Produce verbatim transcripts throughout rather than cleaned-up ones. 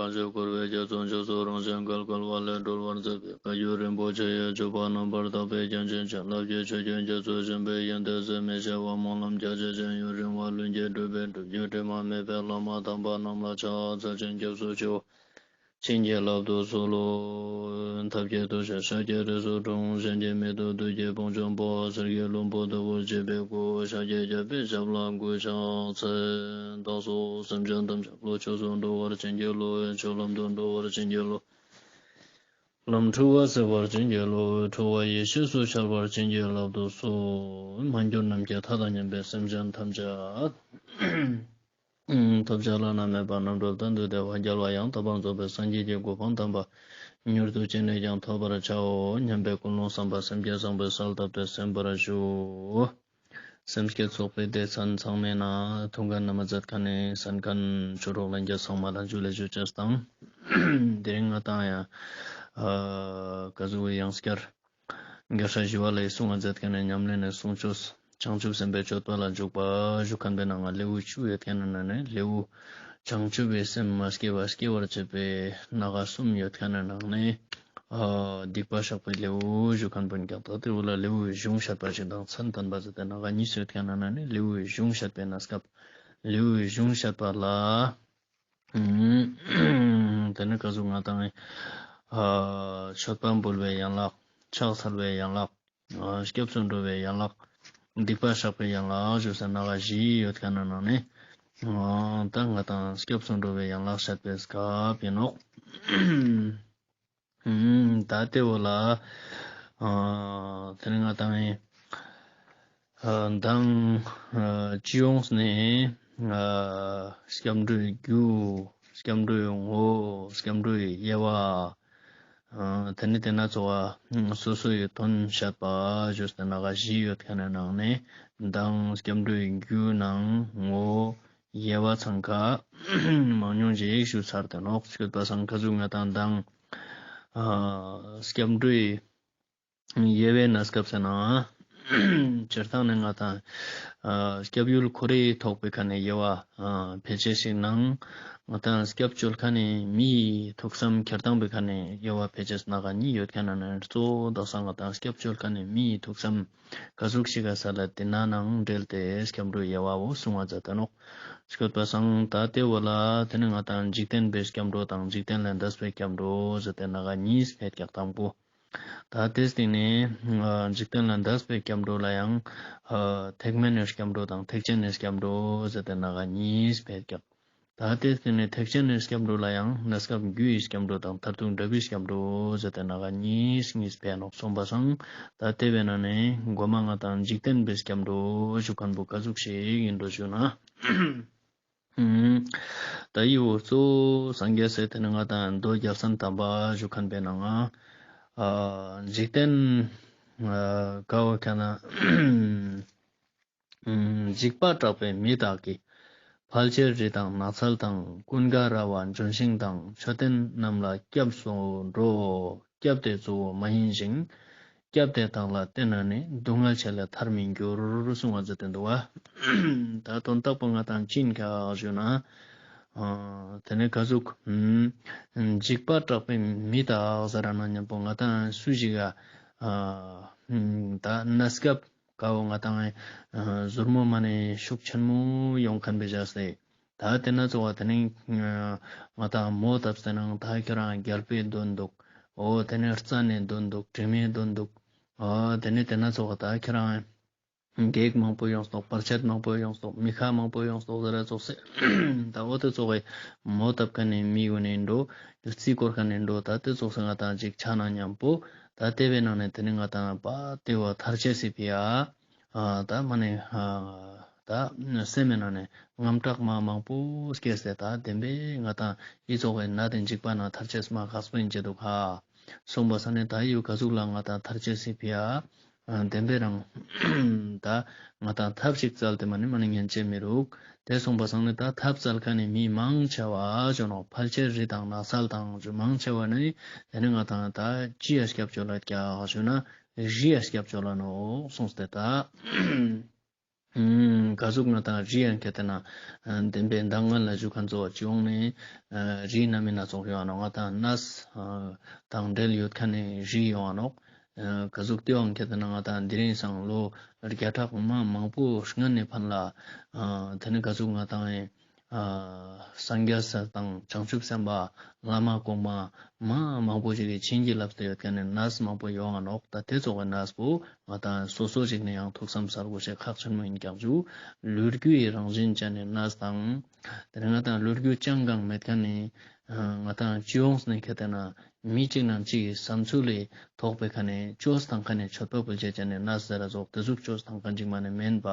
ལ་ཆོས་འཁོར་བའི་རྒྱ་མཚོ་མཇུག་སོགས་རང་བཞིན་གལ་གལ་བ་ལས་སྒྲོལ་བར་མཛད་པའི་བཀའ་བརྒྱུད་རིན་པོ་ཆེ་ཡི་སྤྱོད་པ་རྣམ་པར་དག་པའི་རྒྱན་ཅན་བྱིན་རླབས་ཀྱི་ཆུ་རྒྱུན་རྒྱ་མཚོ་བཞིན་པའི་ཡོན་ཏན་ཟད་མི་ཤེས་པ་སྨོན་ལམ་རྒྱ་ཆེ་ཅན་ཡུན་རིང་བ་ལྷུན་གྱིས་གྲུབ་པའི་སྒྲུབ་བརྒྱུད་དྲི་མ་མེད་པའི་བླ་མ་དམ་པ་རྣམས་ལ་ཕྱག་འཚལ་ཞིང་སྐྱབས་སུ་མཆིའོ། བྱིན་གྱིས་བརླབ་ཏུ་གསོལ་ལོ། ཐབས་མཁས་ཐུགས་རྗེ་ཤཱཀྱའི་རིགས་སུ་འཁྲུངས། གཞན་གྱིས་མི་ཐུབ་བདུད་ཀྱི་དཔུང་འཇོམས་པ། གསེར་གྱི་ལྷུན་པོ་ལྟ་བུར་བརྗིད་པའི་སྐུ། ཤཱཀྱའི་རྒྱལ་པོའི་ཞབས་ལ་གུས་ཕྱག་འཚལ། བདག་སོགས་སེམས་ཅན་ཐམས་ཅད་བློ་ཆོས་སུ་འགྲོ་བར་བྱིན་གྱིས་རློབས། ཆོས་ལམ་དུ་འགྲོ་བར་བྱིན་གྱིས་རློབས། ལམ་འཁྲུལ་བ་སེལ་བར་བྱིན་གྱིས་རློབས། འཁྲུལ་བ་ཡེ་ཤེས་སུ་འཆར་བར་བྱིན་གྱིས་བརླབ་ཏུ་གསོལ། མ་གྱུར་ནམ་མཁའི་མཐའ་དང་མཉམ་པའི་སེམས་ཅན་ཐམས་ཅད། ཐོབ་བྱ་བླ་ན་མེད་པ་རྣམ་གྲོལ་གཏན་དུ་བདེ་བ་རྒྱལ་བ་ཡང་དག་པར་རྫོགས་པའི་སངས་རྒྱས་ཀྱི་གོ་འཕང་དམ་པ་མྱུར་དུ་ཅི་ནས་ཀྱང་ཐོབ་པར་བྱའོ་སྙམ་པའི་ཀུན་སློང་བསམ་པ་སེམས་བསྐྱེད་བཟང་པོའི་གསལ་བཏབ་སྟེ་གསན་པར་ཞུ། སེམས་བསྐྱེད་ཚོགས་པའི་སྡེ་ཚན་ཚང་མའི་ནང་ཐུགས་འགན་ན་མ་མཛད་མཁན་ནི་གསན་མཁན་ཆོས་གྲོགས་ལྷན་རྒྱས་ཚང་མ་ལ་ཇུ་ལེ་ཞུ་ཅེས་དང་། དེ་རིང་ང་ཏང་ཡང་ཨ་ག་ཟུག་ཡང་སྐྱར་རྒྱལ་སྲས་ཞི་བ་ལྷའི་གསུང་ང་མཛད་མཁན་ནི་ཉམས་ལེན་ནི་གསུང་ཆོས་བྱང་ཆུབ་སེམས་དཔའི་སྤྱོད་པ་ལ་འཇུག་པ་ཞུ་མཁན་པའི་ནང་ང་ལེའུ་བཅུ་ཡོད་མཁན་ནི་ནང་ནས་ལེའུ་བྱང་ཆུབ་པའི་སེམས་མ་སྐྱེས་པ་སྐྱེ་བར་བྱེད་པའི་སྣ་ཁ་གསུམ་ཡོད་མཁན་ནི་ནང་ནས་ཨ་སྡིག་པ་བཤགས་པའི་ལེའུ་ཞུ་མཁན་པོ་ཡིན་ཀྱང་ད་དེ་བོ་ལ་ལེའུ་གཞུང་བཤད་པ་ཞིག་དང་མཚན་བསྟན་པ་ཟེར་ཏེ་སྣ་ཁ་གཉིས་ཡོད་མཁན་ནི་ནང་ནས་ལེའུ་གཞུང་བཤད་པའི་གནས་སྐབས་ལེའུ་གཞུང་བཤད་པ་ལ། དེ་ནས་ག་ཟུག་ང་ཏང་ཨ་མཆོད་པ་འབུལ་བའི་ཡན་ལག་ཕྱག་འཚལ་བའི་ཡན་ལག་ཨ་སྐྱབས་སུ་འགྲོ་བའི་ཡན་ལག་སྡིག་པ་བཤགས་པའི་ཡན་ལག་ཞུ་སེ་སྣ་ཁ་བཞི་ཡོད་མཁན་ནི་ནང་ནས་ཨ་ད་ང་ཏང་སྐྱབས་སུ་འགྲོ་བའི་ཡན་ལག་བཤད་པའི་སྐབས་ཡིན་ནོག་ཨུམ། ད་དེ་བོ་ལ་ཨ་དེ་ནས་ང་ཏང་ཨ་མདང་ཨ་སྤྱི་ཡོངས་ནས་ཨ་སྐྱབས་འགྲོའི་རྒྱུ། སྐྱབས་འགྲོའི་ངོ་བོ། སྐྱབས་འགྲོའི་དབྱེ་བ། ཨ་དེ་ནས་དེ་སྣ་ཚོགས་པ་སོ་སོ་ཡི་དོན་བཤད་པ་ཞུ་སེ་སྣ་ཁ་བཞི་ཡོད་མཁན་ནི་ནང་ནས་མདང་སྐྱབས་འགྲོའི་རྒྱུ་ནང་ངོ་བོ་དབྱེ་བ་ཚང་ཀ་མང་ཉུང་ཞིག་ཞུ་ཚར་ཏེ་ནོག་ཞུས་པ་སང་ག་ཟུག་ང་ཏང་མདང་ཨ་སྐྱབས་འགྲོའི་དབྱེ་བའི་གནས་སྐབས་ཟེར་ན་སྤྱིར་བཏང་ནས་ང་ཏང་ཨ་སྐྱབས་ཡུལ་ཁོ་རའི་ཐོག་པའི་ཁ་ནས་དབྱེ་བ་ཨ་ཕལ་ཆེར་ཞིག་ནང་ང་ཏང་སྐྱབས་བཅོལ་མཁན་ནི་མིའི་ཐུགས་བསམ་འཁྱེར་སྟངས་པའི་ཁ་ནས་དབྱེ་བ་ཕལ་ཆེར་སྣ་ཁ་གཉིས་ཡོད་མཁན་ནི་ནང་ནས་གཙོ་བོ་དག་ས་ང་ཏང་སྐྱབས་བཅོལ་མཁན་ནི་མིའི་ཐུགས་བསམ་ག་ཟུག་ཞིག་ག་ས་ལ་དེ་ན་ནང་འབྲེལ་ཏེ་སྐྱབས་འགྲོའི་དབྱེ་བ་བོ་གསུང་བ་མཛད་དེ་ནོག་ཞུས་པ་སང་ད་དེ་བོ་ལ་དེ་ནས་ང་ཏང་འཇིག་རྟེན་པའི་སྐྱབས་འགྲོ་དང་འཇིག་རྟེན་ལས་འདས་པའི་སྐྱབས་འགྲོ་ཟེར་ཏེ་སྣ་ཁ་གཉིས་ཕེད་ཀྱག་དང་པོ། ད་དེ་སྟེང་ནས་ཨ་འཇིག་རྟེན་ལས་འདས་པའི་སྐྱབས་འགྲོ་ལ་ཡང་ཨ་ཐེག་དམན་ནི་སྐྱབས་འགྲོ་དང་ཐེག་ཆེན་ནི་སྐྱབས་འགྲོ་ཟེར་ཏེ་སྣ་ཁ་གཉིས་ཕེད་ཀྱག་ད་དེ་སྟེང་ནས་ཐེག་ཆེན་ནི་སྐྱབས་འགྲོ་ལ་ཡང་གནས་སྐབས་རྒྱུ་ཡི་སྐྱབས་འགྲོ་དང་མཐར་ཐུག་འབྲས་བུའི་སྐྱབས་འགྲོ་ཟེར་ཏེ་སྣ་ཁ་གཉིས་གཉིས་ཕེ་ནོག་སོང་པ་སང་ད་དེ་བས་ན་ནི་མགོ་མ་ང་ཏང་འཇིག་རྟེན་པའི་སྐྱབས་འགྲོ་ཞུ་མཁན་པོ་ག་ཟུག་ཞིག་ཡིན་འགྲོ་ཞུ་ན། ད་ཡི་བོ་གཙོ་བོ་སངས་རྒྱས་སི་དེ་ནི་ང་ཏང་མདོ་རྒྱལ་མཚན་དམ་པ་ཞུ་མཁན་པའི་ནང་ང་ཨ་འཇིག་རྟེན་ཨ་ག་བོ་ཁ་ན་འཇིགས་པ་སྐྲག་པའི་མི་དག་གིས། ཕལ་ཆེར་རི་དང་ནགས་ཚལ་དང་། ཀུན་དགའ་ར་བ་ལྗོན་ཤིང་དང་། མཆོད་རྟེན་རྣམས་ལ་སྐྱབས་སུ་འགྲོ། སྐྱབས་དེ་གཙོ་བོ་མ་ཡིན་ཞིང་། སྐྱབས་དེ་དག་ལ་བརྟེན་ན་ནི། སྡུག་བསྔལ་ཆེ་ལས་ཐར་མི་འགྱུར། གསུང་བ་མཛད་དེ་འདུག་པ། ད་དོན་དག་པོ་ང་ཏང་ཅི་ཡིན་ཀྱག་ཞུ་ན། ཨ་དེ་ནི་ག་ཟུག་ཨ་འཇིགས་པ་སྐྲག་པའི་མི་དག་ཟེར་ན་མཉམ་པོ་ང་ཏང་སུ་ཞིག་ག་ཨ་ད་གནས་སྐབས་ཀ་བོ་ང་ཏང་ཨ་ཟུར་མོ་མ་ནེ་ཤུགས་ཆེན་མོ་ཡོང་མཁན་པའི་བཞག་སྟེ། ད་དེ་ན་ཚོགས་པ་དེ་ནི་ཨ་ང་ཏང་མོ་བཏབ་སྟེ་ནང་ད་ཁྱོད་རང་རྒྱལ་པོའི་དོན་འདུག་འོ་དེ་ནི་རྩ་ནས་དོན་འདུག་དྲི་མའི་དོན་འདུག་འོ་དེ་ནི་དེ་ན་ཚོགས་པ་ད་ཁྱོད་རང་གེགས་མང་པོ་ཡོང་སྟོག་བར་ཆད་མང་པོ་ཡོང་སྟོག་མི་ཁ་མང་པོ་ཡོང་སྟོག་ཟེར་ར་ཚོགས་སེ། ད་འོ་དེ་ཚོགས་པའི་མོ་བཏབ་མཁན་ནི་མི་གུན་ནི་འགྲོ། རྩིས་སྐོར་མཁན་ནི་འགྲོ། ད་དེ་ཚོགས་སེ་ང་ཏང་ཅིག་ཆ་ན་མཉམ་པོ། ད་དེ་བའི་ནང་ནས་དེ་ནི་ང་ཏང་པ་དེ་བ་ཐར་ཆེས་སི་ཕི་ཡ། ཨ་ད་མ་ནེ་ཨ་ད་སེམས་མེད་ན་ནེ་དངངས་སྐྲག་མ་མང་པོ་སྐྱེས་ཏེ་ད་བདེན་པའི་ང་ཏང་ཨི་ཚོགས་པའི་ནད་དེ་འཇིགས་པ་ན་ཐར་ཆེས་མ་ཁག་པོ་ཡིན་ཅེ་འདུག་ཧ། སོང་པ་ས་ནེ་ད་ཡུ་ག་ཟུག་ལ་ང་ཏང་ཐར་ཆེས་སི་ཕི་ཡ། ཨ་བདེན་པའི་རང་ད་ང་ཏང་ཐབས་ཤིག་བཙལ་ཏེ་མ་ནེ་མ་ནེ་ཉན་ཅེས་མི་རུག་དེ་སོང་པ་སང་ནེ་ད་ཐབས་བཙལ་མཁན་ནི་མི་མང་ཆེ་བ་ཞུ་ནོག་ཕལ་ཆེར་རི་དང་ནགས་ཚལ་དང་ཞུ་མང་ཆེ་བ་ནི་དེ་ནི་ང་ཏང་ད་ཅི་ཡ་སྐྱབས་བཅོལ་ལ་ཀྱག་ཞུ་ན་རི་ཡ་སྐྱབས་བཅོལ་ལ་ནོག་གསུངས་ཏེ་ད། ཨུམ། ག་ཟུག་ང་ཏང་རི་ཡང་ཁྱེར་ཏེ་ན་ཨ་བདེན་པའི་མདང་ང་ལ་ཞུ་མཁན་ཙོགས་སྤྱི་ཡོངས་ནས་ཨ་རི་སྣ་མིན་སྣ་ཚོགས་ཡོང་ང་ནོག། ང་ཏང་གནས་ཨ་དང་འབྲེལ་ཡོད་མཁན་ནི་རི་ཡོང་ང་ནོག། ཨ་ག་ཟུག་དེ་ཡང་ཁྱེར་ཏེ་ན་ང་ཏང་དེ་རིང་སང་ལོ་བརྒྱ་ཕྲག་མ་མང་པོ་སྔན་ནས་ཕན་ལ་ཨ་དེ་ནི་ག་ཟུག་ང་ཏང་ཨ་སངས་རྒྱས་དང་བྱང་ཆུབ་སེམས་དཔའ་བླ་མ་གོང་མ་མ་མང་པོ་ཞིག་གིས་བྱིན་གྱིས་བརླབས་ཏེ་ཡོད་མཁན་ནི་གནས་མང་པོ་ཡོང་ང་ནོག། ད་དེ་ཙོགས་པའི་གནས་པོ་ང་ཏང་སོ་སོ་ཞིག་ནས་ཡང་ཐུགས་བསམ་གསལ་པོ་བྱེད་ཁག་ཆེན་མོ་ཡིན་ཀྱག་ཞུ། ལོ་རྒྱུས་ཡི་རང་བཞིན་ཅན་ནི་གནས་དང་། དེ་ནས་ང་ཏང་ལོ་རྒྱུས་ཅང་གང་མེད་མཁན་ནི་ཨ་ང་ཏང་སྤྱི་ཡོངས་ནས་ཁྱེར་ཏེ་ན་མི་གཅིག་ནང་གཅིག་གི་བསམ་ཚུལ་ལས་ཐོག་པའི་ཁ་ནས་བཅོས་བཏང་མཁན་ནི་མཆོད་པ་ཕུལ་བྱེད་ཅན་ནི་གནས་ཟེར་ར་ཙོགས་དེ་ཟུག་བཅོས་བཏང་མཁན་ཅིག་མ་ནས་མེན་པ།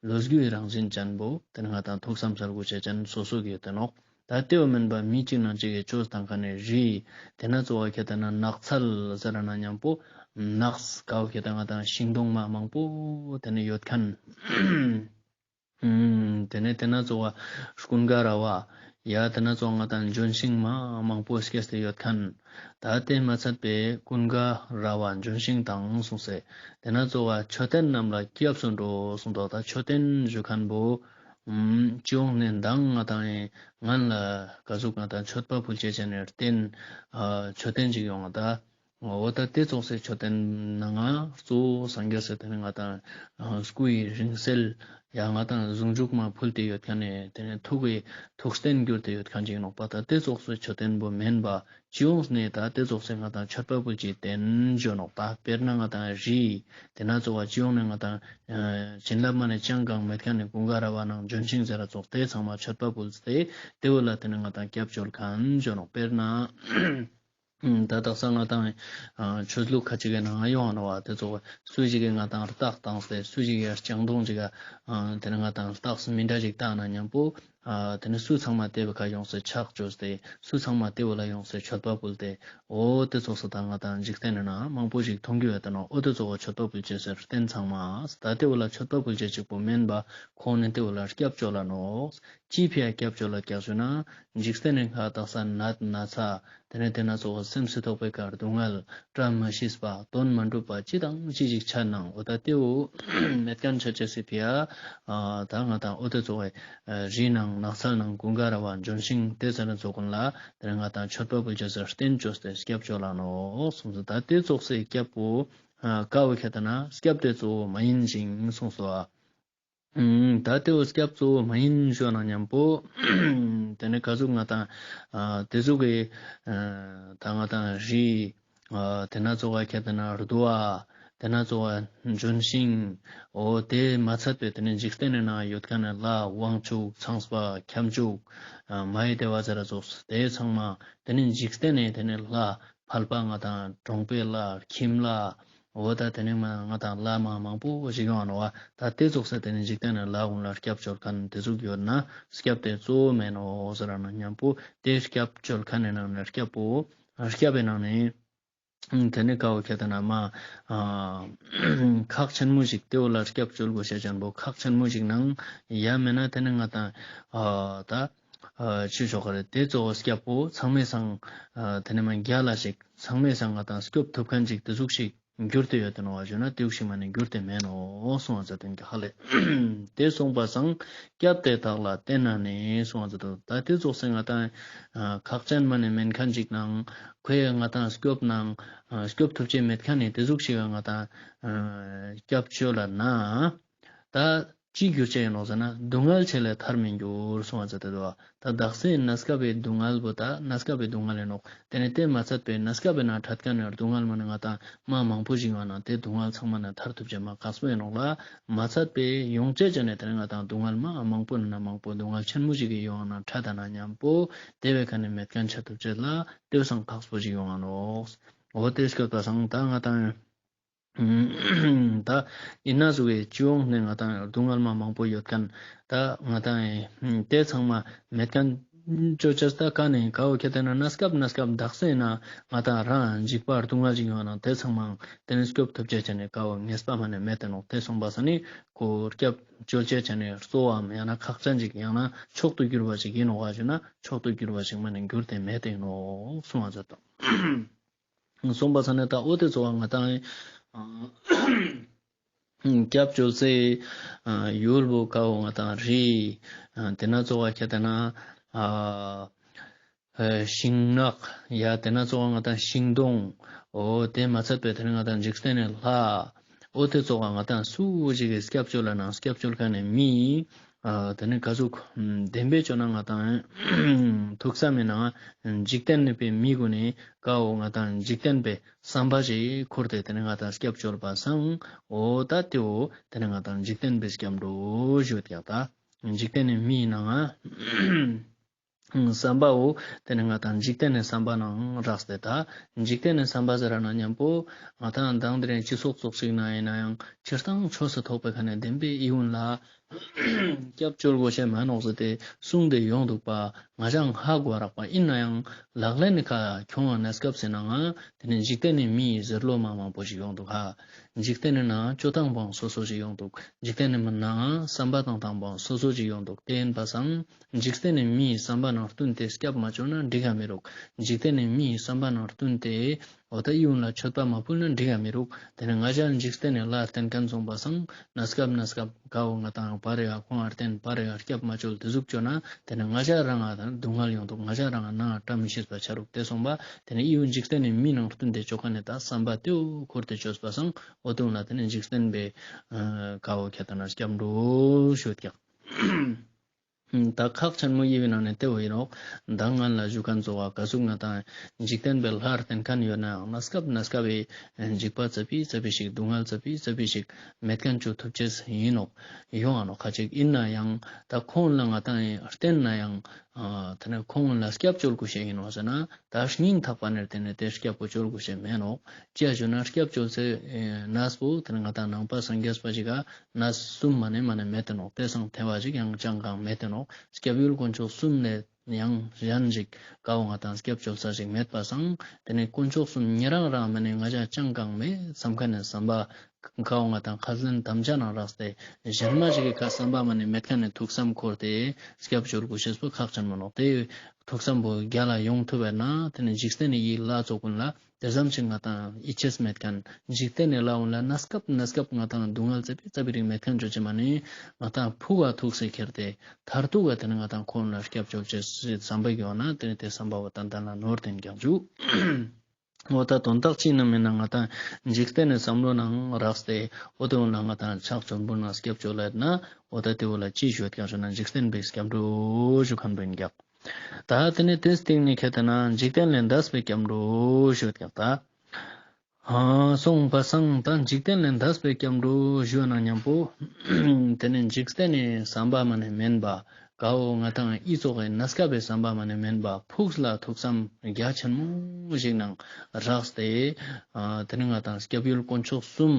ལོ་རྒྱུས་ཡི་རང་བཞིན་ཅན་པོ་དེ་ནི་ང་ཏང་ཐུགས་བསམ་གསལ་པོ་བྱེད་ཅན་སོ་སོ་གི་ཡོད་དེ་ནོག། ད་དེ་བོ་མེན་པ་མི་གཅིག་ནང་གཅིག་གི་བཅོས་བཏང་མཁན་ནི་རི། དེ་ན་གཙོ་བོ་ཁྱེར་ཏེ་ན་ནགས་ཚལ་ཟེར་ན་མཉམ་པོ་ནགས་ག་བོ་ཁྱེར་ཏེ་ང་ཏང་ཤིང་སྡོང་མ་མང་པོ་དེ་ནི་ཡོད་མཁན། ཨུམ། དེ་ནས་དེ་ན་གཙོ་བོ་ཀུན་དགའ་ར་བ། ཡ་དེ་ན་གཙོ་བོ་ང་ཏང་ལྗོན་ཤིང་མ་མང་པོ་སྐྱེས་ཏེ་ཡོད་མཁན། ད་དེ་མ་ཚད་པའི་ཀུན་དགའ་ར་བ་ལྗོན་ཤིང་དང་གསུངས་སེ། དེ་ན་གཙོ་བོ་མཆོད་རྟེན་རྣམས་ལ་སྐྱབས་སུ་འགྲོ་གསུངས་འདུག། ད་མཆོད་རྟེན་ཞུ་མཁན་པོ་ཨུམ་སྤྱི་ཡོངས་ནས་མདང་ང་ཏང་ཡིན་ང་ལ་ག་ཟུག་ང་ཏང་མཆོད་པ་ཕུལ་བྱེད་ཅན་ནི་རྟེན་ཨ་མཆོད་རྟེན་ཅིག་ཡོང་ང་ད། འོ་ད་དེ་ཙོགས་སེ་མཆོད་རྟེན་ནང་ང་གཙོ་བོ་སངས་རྒྱས་སི་དེ་ནི་ང་ཏང་ཨ་སྐུ་ཡི་རིང་བསྲེལ་ཡང་ང་ཏང་ཟུང་འཇུག་མ་ཕུལ་ཏེ་ཡོད་མཁན་ནི་དེ་ནི་ཐུགས་ཀྱི་ཐུགས་རྟེན་གྱུར་ཏེ་ཡོད་མཁན་ཅིག་ནོག་པ། ད་དེ་ཙོགས་སེ་མཆོད་རྟེན་པོ་མེན་པ་སྤྱི་ཡོངས་ནས་ད་དེ་ཙོགས་སེ་ང་ཏང་མཆོད་པ་ཕུལ་བྱེད་རྟེན་ཞུ་ནོག། ད་དཔེར་ན་ང་ཏང་རི་དེ་ན་གཙོ་བོ་སྤྱི་ཡོངས་ནས་ང་ཏང་ཨ་བྱིན་རླབས་མ་ནས་ཅང་གང་མེད་མཁན་ནི་ཀུན་དགའ་ར་བ་ནང་ལྗོན་ཤིང་ཟེར་ར་ཙོགས་དེ་ཚང་མ་མཆོད་པ་ཕུལ་ཏེ་དེ་བོ་ལ་དེ་ནི་ང་ཏང་སྐྱབས་བཅོལ་མཁན་ཞུ་ནོག། དཔེར་ན། ཨུམ། ད་དག་ས་ང་ཏང་ཨ་ཆོས་ལུགས་ཁ་ཅིག་གི་ནང་ང་ཡོང་ང་ནོག་པ། དེ་ཙོགས་སུ་ཞིག་གིས་ང་ཏང་རྟགས་བཏང་སྟེ་སུ་ཞིག་གིས་ལྕང་སྡོང་ཅིག་ག་ཨ་དེ་ནི་ང་ཏང་རྟགས་མི་འདྲ་ཅིག་བཏང་ན་མཉམ་པོ་ཨ་དེ་ནི་སུ་ཚང་མ་དེ་བོའི་ཁ་ཡོངས་སེ་ཕྱག་བཅོས་ཏེ་སུ་ཚང་མ་དེ་བོ་ལ་ཡོངས་སེ་མཆོད་པ་ཕུལ་ཏེ་འོ་དེ་ཙོགས་སེ་ད་ང་ཏང་འཇིག་རྟེན་ནི་ནང་མང་པོ་ཞིག་མཐོང་རྒྱུ་ཡོད་དེ་ནོག། འོ་དེ་ཙོགས་མཆོད་པ་ཕུལ་བྱེད་སའི་རྟེན་ཚང་མ་ད་དེ་བོ་ལ་མཆོད་པ་ཕུལ་བྱེད་ཅིག་པོ་མེན་པ་ཁོང་ནི་དེ་བོ་ལ་སྐྱབས་བཅོལ་ལ་ནོག། ཅིའི་ཕི་ཡ་སྐྱབས་བཅོལ་ལ་སྐྱབས་ཞུ་ན། འཇིག་རྟེན་ནི་ཁ་དག་ས་ནད་ན་ཚ། དེ་ནས་དེ་ན་ཙོགས་སེམས་སུ་ཐོགས་པའི་ཁར་སྡུག་བསྔལ། བཀྲ་མི་ཤིས་པ། དོན་མ་འགྲུབ་པ་ཅི་དང་ཅི་ཞིག་ཆ་ནང་འོ་ད་དེ་བོ་མེད་མཁན་ཆ་ཅེས་སི་ཕི་ཡ། ཨ་ད་ང་ཏང་འོ་དེ་ཙོགས་སི་རི་ནང་ནགས་ཚལ་ནང་ཀུན་དགའ་ར་བ་ལྗོན་ཤིང་དེ་ཚོ་ནི་ཙོགས་ཀུན་ལ་དེ་ནས་ང་ཏང་མཆོད་པ་ཕུལ་བྱེད་སའི་རྟེན་བཅོས་ཏེ་སྐྱབས་བཅོལ་ལ་ནོག་གསུངས་སོ། ད་དེ་ཙོགས་སི་སྐྱབས་པོ་ཨ་ཀ་བོ་ཁྱེར་ཏེ་ན་སྐྱབས་དེ་གཙོ་བོ་མ་ཡིན་ཞིང་གསུངས་སོ། ཨ། ད་དེ་བོ་སྐྱབས་གཙོ་བོ་མ་ཡིན་ཞུ་ན་མཉམ་པོ། དེ་ནས་ག་ཟུག་ང་ཏང་ཨ་དེ་ཟུག་གི་ཨ་ད་ང་ཏང་རི་ཨ་དེ་ན་ཙོགས་ཁྱེར་ཏེ་ན་རྡོ་ཨ་དེ་ན་ཙོགས་ལྗོན་ཤིང་འོ་དེ་མ་ཚད་པའི་དེ་ནས་འཇིག་རྟེན་ནི་ནང་ཡོད་མཁན་ནི་ལྷ་དབང་ཕྱུག་ཚངས་པ་ཁྱབ་འཇུག་ཨ་མ་ཡི་དེ་བ་ཟེར་ར་ཙོགས་དེ་ཚང་མ་དེ་ནས་འཇིག་རྟེན་ནི་དེ་ནས་ལྷ་ཕལ་པ་ང་ཏང་གྲོང་པའི་ལྷ་ཁྱིམ་ལྷ། འོ་ད་དེ་ནས་མ་ང་ཏང་ལྷ་མ་མང་པོ་ཞིག་ཡོང་ནོག་པ། ད་དེ་ཙོགས་སེ་དེ་ནས་འཇིག་རྟེན་ནི་ལྷ་ཀུན་ལ་སྐྱབས་བཅོལ་མཁན་དེ་ཟུག་ཡོད་ན་སྐྱབས་དེ་གཙོ་བོ་མེན་ནོག་ཟེར་ན་མཉམ་པོ་དེ་སྐྱབས་བཅོལ་མཁན་ནི་ནང་ནས་སྐྱབས་པོ་སྐྱབས་པའི་ནང་ནས་དེ་ནས་ཀ་བོ་ཁྱེར་ཏེ་ན་མ་ཨ་ཁག་ཆེན་མོ་ཞིག་དེ་བོ་ལ་སྐྱབས་བཅོལ་དགོས་ཤེས་ཅན་པོ་ཁག་ཆེན་མོ་ཞིག་ནང་ཡ་མེད་ན་དེ་ནས་ང་ཏང་ཨ་ད་ཨ་ཅི་ཆོག་ག་རེད། དེ་གཙོ་བོ་སྐྱབས་པོ་ཚང་མའི་སང་ཨ་དེ་ནས་མ་རྒྱལ་ལ་ཞིག་ཚང་མའི་སང་ང་ཏང་སྐྱོབ་ཐུབ་མཁན་ཅིག་དེ་ཟུག་ཞིག་གྱུར་ཏེ་ཡོད་དེ་ནོག་པ་ཞུ་ན་དེ་ཟུག་ཞིག་མ་ནས་གྱུར་ཏེ་མེད་ནོག་གསུངས་པ་ཟེར་དོན་གྱི་ཧ་ལས། དེ་གསུངས་པ་སང་སྐྱབས་དེ་དག་ལ་བརྟེན་ན་ནི་གསུངས་པ་ཟེར་དོ། ད་དེ་ཙོགས་སེ་ང་ཏང་ཨ་ཁག་ཅན་མ་ནས་མེན་མཁན་ཅིག་ནང་ཁོས་ང་ཏང་སྐྱོབ་ནང་ཨ་སྐྱོབ་ཐུབ་ཅེས་མེད་མཁན་ནི་དེ་ཟུག་ཞིག་ང་ཏང་ཨ་སྐྱབས་བཅོལ་ལ་ན། ད་ཅི་གྱུར་ཅེས་ཡིན་ནོག་ཟེར་ན་སྡུག་བསྔལ་ཆེ་ལས་ཐར་མི་འགྱུར་གསུངས་པ་ཟེར་ཏེ་འདུག་པ། ད་དག་སའི་གནས་སྐབས་པའི་སྡུག་བསྔལ་བོ་ད་གནས་སྐབས་པའི་སྡུག་བསྔལ་ཡིན་ནོག། དེ་ནས་དེ་མ་ཚད་པའི་གནས་སྐབས་པའི་ནང་འཕྲད་མཁན་ནི་སྡུག་བསྔལ་མ་ནི་ང་ཏང་མ་མང་པོ་ཞིག་ཡོང་ན་དེ་སྡུག་བསྔལ་ཚང་མ་ནས་ཐར་ཐུབ་ཅེས་མ་དཀགས་པོ་ཡིན་ནོག་ལ། མ་ཚད་པའི་ཡོང་ཅེས་ཅན་ནི་དེ་ནས་ང་ཏང་སྡུག་བསྔལ་མ་མང་པོ་ནི་ན་མང་པོ་སྡུག་བསྔལ་ཆེན་མོ་ཞིག་གི་ཡོང་ན་འཕྲད་ད་ན་མཉམ་པོ་དེ་བས་ཁ་ནས་མེད་མཁན་ཆ་ཐུབ་ཅེས་ལ་དེ་བས་སང་དཀགས་པོ་ཞིག་ཡོང་ང་ནོག། འོ་དེ་སྐྱོད་པ་སང་ད་ང་ཏང་ད་ཡིན་ན་ཟུག་གི་སྤྱི་ཡོངས་ནས་ང་ཏང་སྡུག་བསྔལ་མ་མང་པོ་ཡོད་མཁན་ད་ང་ཏང་དེ་ཚང་མ་མེད་མཁན་ཅོ་ཅེས་ད་ཀ་ནས་ཀ་བོ་ཁྱེར་ཏེ་ན་གནས་སྐབས་གནས་སྐབས་དག་སའི་ན་ང་ཏང་རང་འཇིགས་པ་སྡུག་བསྔལ་ཞིག་ཡོང་ན་དེ་ཚང་མ་དེ་ནས་སྐྱོབ་ཐུབ་ཅེས་ཅན་ནི་ཀ་བོ་ངེས་པ་མ་ནས་མེད་དེ་ནོག། དེ་གསུངས་པ་ས་ནི་ཁོ་སྐྱབས་བཅོལ་ཅེས་ཅན་ནི་གཙོ་བོའམ་ཡང་ན་ཁག་ཅན་ཅིག་ཡང་ན་མཆོག་ཏུ་གྱུར་པ་ཅིག་ཡིན་ནོག་པ་ཞུ་ན་མཆོག་ཏུ་གྱུར་པ་ཅིག་མ་ནས་གྱུར་ཏེ་མེད་དེ་ནོག་གསུངས་པ་ཟེར་དོ། གསུངས་པ་ས་ནས་ད་འོ་དེ་གཙོ་བོ་ང་ཏང་ཨ་ སྐྱབས་བཅོལ་སའི་ཡུལ་བོ་ཀ་བོ་ང་ཏང་རི། དེ་ན་ཙོགས་ཁྱེར་ཏེ་ན་ཤིང་ནགས། ཡ་དེ་ན་ཙོགས་ང་ཏང་ཤིང་སྡོང་། འོ་དེ་མ་ཚད་པའི་དེ་ནི་ང་ཏང་འཇིག་རྟེན་ནི་ལྷ། འོ་དེ་ཙོགས་ང་ཏང་སུ་ཞིག་གི་སྐྱབས་བཅོལ་ལ་ནང་སྐྱབས་བཅོལ་མཁན་ནི་མི། དེ་ནི་ག་ཟུག་བདེན་པའི་ཆོས་ན་ང་ཏང་ཐུགས་བསམ་མེད་ན་འཇིག་རྟེན་ནི་པའི་མི་གུན་ནི་ཀ་བོ་ང་ཏང་འཇིག་རྟེན་པའི་བསམ་པ་ཞིག་འཁོར་ཏེ་དེ་ནི་ང་ཏང་སྐྱབས་བཅོལ་བ་སང་། འོ་ད་དེ་བོ་དེ་ནི་ང་ཏང་འཇིག་རྟེན་པའི་སྐྱབས་འགྲོ་ཞུ་ཡོད་ཀྱག་ད། འཇིག་རྟེན་ནི་མིའི་ནང་ང་བསམ་པའོ། དེ་ནི་ང་ཏང་འཇིག་རྟེན་ནི་བསམ་པ་ནང་རགས་ཏེ་ད། འཇིག་རྟེན་ནི་བསམ་པ་ཟེར་ན་མཉམ་པོ་ང་ཏང་དང་དེ་རིང་སྤྱི་ཚོགས་ཙོགས་ཤིག་ན་ཡིན་ན་ཡང་སྤྱིར་བཏང་ཆོས་སུ་ཐོགས་པའི་ཁ་ནས་བདེན་པའི་ཨི་ཡུན་ལ་སྐྱབས་བཅོལ་དགོས་ཤེས་མ་ནོག་ཟེར་ཏེ་གསུངས་ཏེ་ཡོང་འདུག་པ། ང་ཅག་ཧ་གོ་རག་པ་ཡིན་ན་ཡང་ལག་ལེན་ནི་ཁ་ཁྱོང་བ་གནས་སྐབས་ཟེར་ན་ང་དེ་ནི་འཇིག་རྟེན་ནི་མིའི་ཟེར་ལོ་མ་མང་པོ་ཞིག་ཡོང་འདུག་ཧ། འཇིག་རྟེན་ནི་ནང་སྤྱོད་སྟངས་པོའང་སོ་སོ་ཞིག་ཡོང་འདུག་འཇིག་རྟེན་ནི་མི་ནང་བསམ་པ་བཏང་སྟངས་པོའང་སོ་སོ་ཞིག་ཡོང་འདུག་དེ་ཡིན་པ་སང་། འཇིག་རྟེན་ནི་མིའི་བསམ་པ་ནང་བསྟུན་ཏེ་སྐྱབས་མ་བཅོལ་ན་འགྲིག་ག་མི་རུག་འཇིག་རྟེན་ནི་མིའི་བསམ་པ་ནང་བསྟུན་ཏེ་འོ་ད་ཨི་ཡུན་ལ་མཆོད་པ་མ་ཕུལ་ན་འགྲིག་ག་མི་རུག་དེ་ནི་ང་ཅག་འཇིག་རྟེན་ནི་ལྷ་བསྟེན་མཁན་སོང་པ་སང་གནས་སྐབས་གནས་སྐབས་ཀ་བོ་ང་ཏང་པར་རེ་ག་ཁོང་ཨར་བསྟེན་པར་རེ་ག་སྐྱབས་མ་བཅོལ་དེ་ཟུག་བཅོ་ན་དེ་ནི་ང་ཅག་རང་ང་སྡུག་བསྔལ་ཡོང་འདུག་ང་ཅག་རང་ང་ནང་བཀྲ་མི་ཤིས་པ་ཆ་རུག་དེ་སོང་པ་དེ་ནི་ཨི་ཡུན་འཇིག་རྟེན་ནི་མི་ནང་བསྟུན་ཏེ་བཅོ་མཁན་ནི་ད་བསམ་པ་དེ་བོ་འཁོར་ཏེ་བཅོས་པ་སང་འོ་དེ་བོ་ལ་དེ་ནི་འཇིག་རྟེན་པའི་ཀ་བོ་ཁྱེར་ཏེ་ན་སྐྱབས་འགྲོ་ཞུ་ཡོད་ཀྱག་ད་ཁག་ཆེན་མོ་ཡིན་པའི་ནང་ནས་དེ་བོ་ཡིན་ནོག་ད་སྔན་ལ་ཞུ་མཁན་ཚོ་བ་ག་ཟུག་ང་ཏང་འཇིག་རྟེན་པའི་ལྷར་བསྟེན་མཁན་ཡོད་ན་ཡང་གནས་སྐབས་གནས་སྐབས་པའི་འཇིགས་པ་ཙ་པི་ཙ་པི་ཞིག་སྡུག་བསྔལ་ཙ་པི་ཙ་པི་ཞིག་མེད་མཁན་ཅོ་ཐུབ་ཅེས་ཡིན་ནོག་ཡོང་ང་ནོག་ཁ་ཅིག་ཡིན་ན་ཡང་ད་ཁོང་ལ་ང་ཏང་བསྟེན་ན་ཡང་དེ་ནས་ཁོང་ལ་སྐྱབས་བཅོལ་དགོས་ཤེས་ཡིན་ནོག་ཟེར་ན། ད་སྙིང་ཐག་པ་ནས་དེ་ནས་དེ་སྐྱབས་པོ་བཅོལ་དགོས་ཤེས་མེད་ནོག་ཅི་ཡ་ཞུ་ན་སྐྱབས་བཅོལ་སའི་གནས་པོ་དེ་ནས་ང་ཏང་ནང་པ་སངས་རྒྱས་པ་ཞིག་ག་གནས་གསུམ་མ་ནས་མ་ནས་མེད་དེ་ནོག་དེ་སང་ཐེ་བ་ཞིག་ཡང་ཅང་གང་མེད་དེ་ནོག་སྐྱབས་ཡུལ་དཀོན་མཆོག་གསུམ་ལས་ཡང་གཞན་ཞིག་ཀ་བོ་ང་ཏང་སྐྱབས་བཅོལ་ས་ཞིག་མེད་པ་སང་དེ་ནས་དཀོན་མཆོག་གསུམ་ཉེ་རང་རང་མ་ནས་ང་ཅག་ཅང་གང་མེད་བསམ་མཁན་ནི་བསམ་པ། ཀ་བོ་ང་ཏང་ཁ་ལེན་དམ་བཅའ་ནང་རགས་ཏེ་གཞན་མ་ཞིག་གི་ཁ་བསམ་པ་མ་ནས་མེད་མཁན་ནི་ཐུགས་བསམ་འཁོར་ཏེ་སྐྱབས་བཅོལ་དགོས་ཤེས་པོ་ཁག་ཆེན་མོ་ནོག་དེ་ཐུགས་བསམ་པོ་རྒྱ་ལ་ཡོང་ཐུབ་པ་ན་དེ་ནི་འཇིག་རྟེན་ནི་ཡི་ལྷ་ཚོགས་ཀུན་ལ་དེ་ཙམ་ཞིག་ང་ཏང་ཡིད་ཆེས་མེད་མཁན། འཇིག་རྟེན་ནི་ལྷ་ཀུན་ལ་གནས་སྐབས་གནས་སྐབས་ང་ཏང་སྡུག་བསྔལ་ཙ་པི་ཙ་པི་རིགས་མེད་མཁན་ཅོ་ཅེས་མ་ནི་ང་ཏང་ཕུགས་ལ་ཐུགས་སུ་ཁྱེར་ཏེ་མཐར་ཐུག་ག་དེ་ནི་ང་ཏང་ཁོང་ལ་སྐྱབས་བཅོལ་ཅེས་བསམ་པ་ཡོང་ན་དེ་ནི་དེ་བསམ་པ་བོ་ཏན་ཏན་ལ་ནོར་དེ་ནི་ཀྱང་འཇུག་འོ་ད་དོན་དག་ཅི་ནི་མིན་ན་ང་ཏང་འཇིག་རྟེན་ནི་བསམ་བློ་ནང་རགས་ཏེ་འོ་དེ་བོ་ལ་ང་ཏང་ཕྱག་མཆོད་འབུལ་ནང་སྐྱབས་བཅོལ་ལ་ཡོད་ན་འོ་ད་དེ་བོ་ལ་ཅི་ཞུ་ཡོད་ཀྱང་ཞུ་ན་འཇིག་རྟེན་པའི་སྐྱབས་འགྲོ་ཞུ་མཁན་པོ་ཡིན་ཀྱག་ད་དེ་ནས་དེའི་སྟེང་ནས་ཁྱེར་ཏེ་ན་འཇིག་རྟེན་ལས་འདས་པའི་སྐྱབས་འགྲོ་ཞུ་ཡོད་ཀྱག་ད། ཨ་སོང་པ་སང་ད་འཇིག་རྟེན་ལས་འདས་པའི་སྐྱབས་འགྲོ་ཞུ་ན་མཉམ་པོ་དེ་ནས་འཇིག་རྟེན་ནི་བསམ་པ་མ་ནས་མེན་པ། ཀ་བོ་ང་ཏང་ཨི་ཙོགས་སི་གནས་སྐབས་པའི་བསམ་པ་མ་ནས་མེན་པ་ཕུགས་ལ་ཐུགས་བསམ་རྒྱ་ཆེན་མོ་ཞིག་ནང་རགས་ཏེ། ཨ་དེ་ནི་ང་ཏང་སྐྱབས་ཡུལ་དཀོན་མཆོག་གསུམ།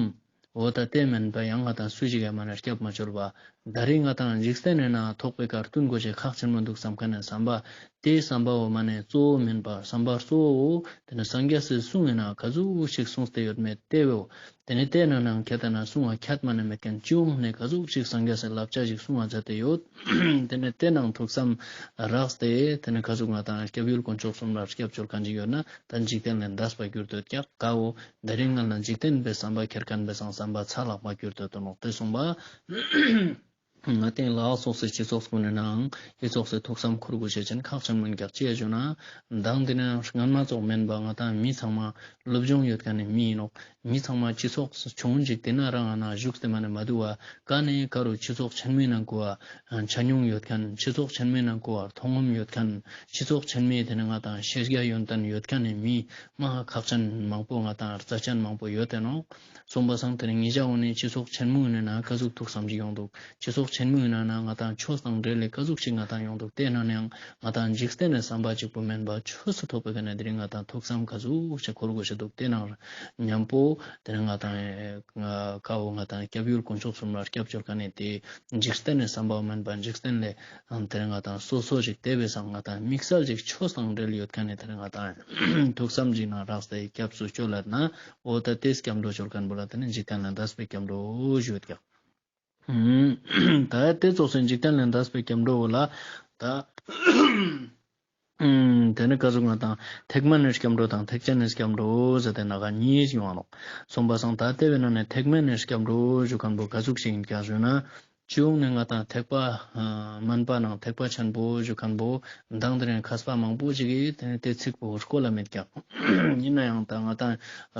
འོ་ད་དེ་མེན་པ་ཡང་ང་ཏང་སུ་ཞིག་ཡང་མ་ནས་སྐྱབས་མ་བཅོལ་བ། ད་རིང་ང་ཏང་འཇིག་རྟེན་ནི་ནང་ཐོག་པའི་ཀ་བསྟུན་དགོས་ཤེས་ཁག་ཆེན་མོ་འདུག་བསམ་མཁན་ནི་བསམ་པ། དེའི་བསམ་པ་བོ་མ་ནས་གཙོ་བོ་མེན་པ་བསམ་པ་གཙོ་བོ་དེ་ནི་སངས་རྒྱས་སི་གསུང་ཡིན་ན་ག་ཟུག་ཞིག་གསུངས་ཏེ་ཡོད་མེད་དེ་བོ། དེ་ནི་དེ་ནང་ནང་ཁྱད་ན་གསུང་བ་ཁྱད་མ་ནས་མེད་མཁན་ཅི་ཡོང་ནས་ག་ཟུག་ཞིག་སངས་རྒྱས་སི་བསླབ་བྱ་ཞིག་གསུང་བ་མཛད་དེ་ཡོད། དེ་ནི་དེ་ནང་ཐུགས་བསམ་རགས་ཏེ་དེ་ནི་ག་ཟུག་ང་ཏང་སྐྱབས་ཡུལ་དཀོན་མཆོག་གསུམ་ལ་སྐྱབས་བཅོལ་མཁན་ཅིག་ཡོད་ན་ད་འཇིག་རྟེན་ལས་འདས་པ་གྱུར་ཏེ་ཡོད་ཀྱག་ཀ་བོ། ད་རིང་ང་ལ་འཇིག་རྟེན་པའི་བསམ་པ་ཁྱེར་མཁན་པའི་སང་བསམ་པ་ཚ་ལྷག་པ་གྱུར་ཏེ་ཡོད་ནོག་དེ་གསུངས་པ། ང་ཏང་ལ་དྭགས་ཚོགས་སི་སྤྱི་ཚོགས་ཀུན་ནི་ནང་ཨི་ཚོགས་སི་ཐུགས་བསམ་འཁོར་དགོས་ཤེས་ཅན་ཁག་ཆེན་མོ་ཡིན་ཀྱག་ཅི་ཡ་ཞུ་ན། མདང་དེ་ནི་སྔན་མ་ཙོགས་མེན་པ་ང་ཏང་མི་ཚང་མ་སློབ་སྦྱོང་ཡོད་མཁན་ནི་མི་ཡིན་ནོག་མི་ཚང་མ་སྤྱི་ཚོགས་ཆུང་ཅིག་དེ་ན་རང་ང་ན་བཞུགས་ཏེ་མ་ནས་མ་འདུག་བ། ཀ་ནས་ཀ་རུ་སྤྱི་ཚོགས་ཆེན་མོའི་ནང་གོ་བ་ཆ་སྙོམས་ཡོད་མཁན། སྤྱི་ཚོགས་ཆེན་མོའི་ནང་གོ་བ་མཐོང་ངམ་ཡོད་མཁན། སྤྱི་ཚོགས་ཆེན་མོའི་དེ་ནི་ང་ཏང་ཤེས་རྒྱ་ཡོན་ཏན་ཡོད་མཁན་ནི་མི་མ་ཁག་ཅན་མང་པོ་ང་ཏང་རྩ་ཅན་མང་པོ་ཡོད་དེ་ནོག་སོང་པ་སང་དེ་ནི་ངེད་ཅག་འོ་ནི་སྤྱི་ཚོགས་ཆེན་མོའི་ནང་ན་ག་ཟུག་ཐུགས་བསམ་ཞིག་ཡོང་འདུག་སྤྱི་ཚོགས་ཆེན་མོའི་ནང་ན་ང་ཏང་ཆོས་དང་འབྲེལ་ལས་ག་ཟུག་ཞིག་ང་ཏང་ཡོང་འདུག་དེ་ནང་ནའང་ང་ཏང་འཇིག་རྟེན་ནི་བསམ་པ་གཅིག་པོ་མེན་པ་ཆོས་སུ་ཐོགས་པའི་ཀ་ནས་དེ་རིང་ང་ཏང་ཐུགས་བསམ་ག་ཟུག་ཞིག་འཁོར་དགོས་ཤེས་འདུག་དེ་ནང་མཉམ་པོ་དེ་ནི་ང་ཏང་ཀ་བོ་ང་ཏང་སྐྱབས་ཡུལ་དཀོན་མཆོག་གསུམ་ལ་སྐྱབས་བཅོལ་མཁན་ནི་དེ་འཇིག་རྟེན་ནི་བསམ་པ་མེན་པ་འཇིག་རྟེན་ལས་དེ་ནི་ང་ཏང་སོ་སོ་ཞིག་དེ་བས་སང་ང་ཏང་དམིགས་བསལ་ཞིག་ཆོས་དང་འབྲེལ་ཡོད་མཁན་ནི་དེ་ནི་ང་ཏང་ཐུགས་བསམ་ཞིག་ནང་རགས་ཏེ་སྐྱབས་སུ་བཅོལ་ལ་ན། འོ་ད་དེ་སྐྱབས་འགྲོ་བཅོལ་མཁན་པོ་ལ་དེ་ནི་འཇིག་རྟེན་ལས་འདས་པའི་སྐྱབས་འགྲོ་ཞུ་ཡོད་ཀྱག་ད་དེ་ཙོགས་སེ་འཇིག་རྟེན་ལས་འདས་པའི་སྐྱབས་འགྲོ་བོ་ལ་ད་ དེ་ནི་ག་ཟུག་ང་ཏང་ཐེག་དམན་ནི་སྐྱབས་འགྲོ་དང་ཐེག་ཆེན་ནི་སྐྱབས་འགྲོ་ཟེར་ཏེ་ནང་ང་གཉིས་ཡོང་ང་ནོག། སོང་པ་སང་ད་དེ་བས་ན་ནི་ཐེག་དམན་ནི་སྐྱབས་འགྲོ་ཞུ་མཁན་པོ་ག་ཟུག་ཞིག་ཡིན་ཀྱག་ཞུ་ན། སྤྱི་ཡོངས་ནས་ང་ཏང་ཐེག་པ་དམན་པ་ནང་ཐེག་པ་ཆེན་པོ་ཞུ་མཁན་པོ་མདང་དེ་རིང་མཁས་པ་མང་པོ་ཞིག་གིས་དེ་ནི་དེ་ཚིག་པོ་བཀོལ་ལ་མེད་ཀྱག། ཡིན་ན་ཡང་ད་ང་ཏང་